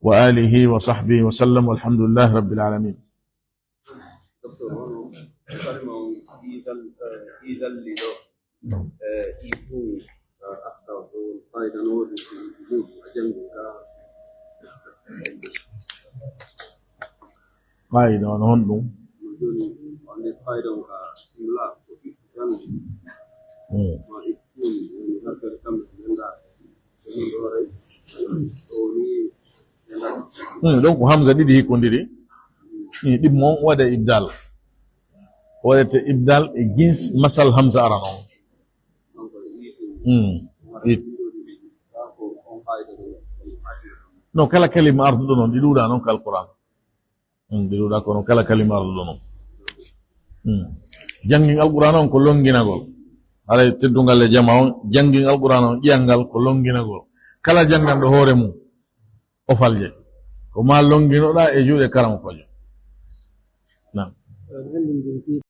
وآله وصحبه وسلم، والحمد لله رب العالمين. Docteur, hono kalima on iidal, eh, iidalli ɗo, eh, ɗi ɗum, eh, aksa ko fayda no woodi si ɗum a janngi ka. Fayda on honɗum? Jooni, wonde fayda on ka imla ko itti janngi. Hmm. Ma itti ɗum, woni harfere kam, nannda. Hmm, donc hamza ɗiɗi hikkondiri. Hmm, ɗimmo on waɗe ibdal. Waɗete ibdal e jins masal hamza arano on. Hmm. It. No, kala kalima arduɗo noon, ɗi ɗuuɗa noon ka Alquran. Hmm, ɗi ɗuuɗa kono kala kalima arduɗo noon. Hmm. Janngin Alquran on ko lonnginagol. Haray teddungal e jama on, janngin Alquran on, ƴiyangal ko lonnginagol. Kala jannganɗo hoore mum, o falje. Ko maa lonnginoɗaa e juuɗe karamokoojo. Naam.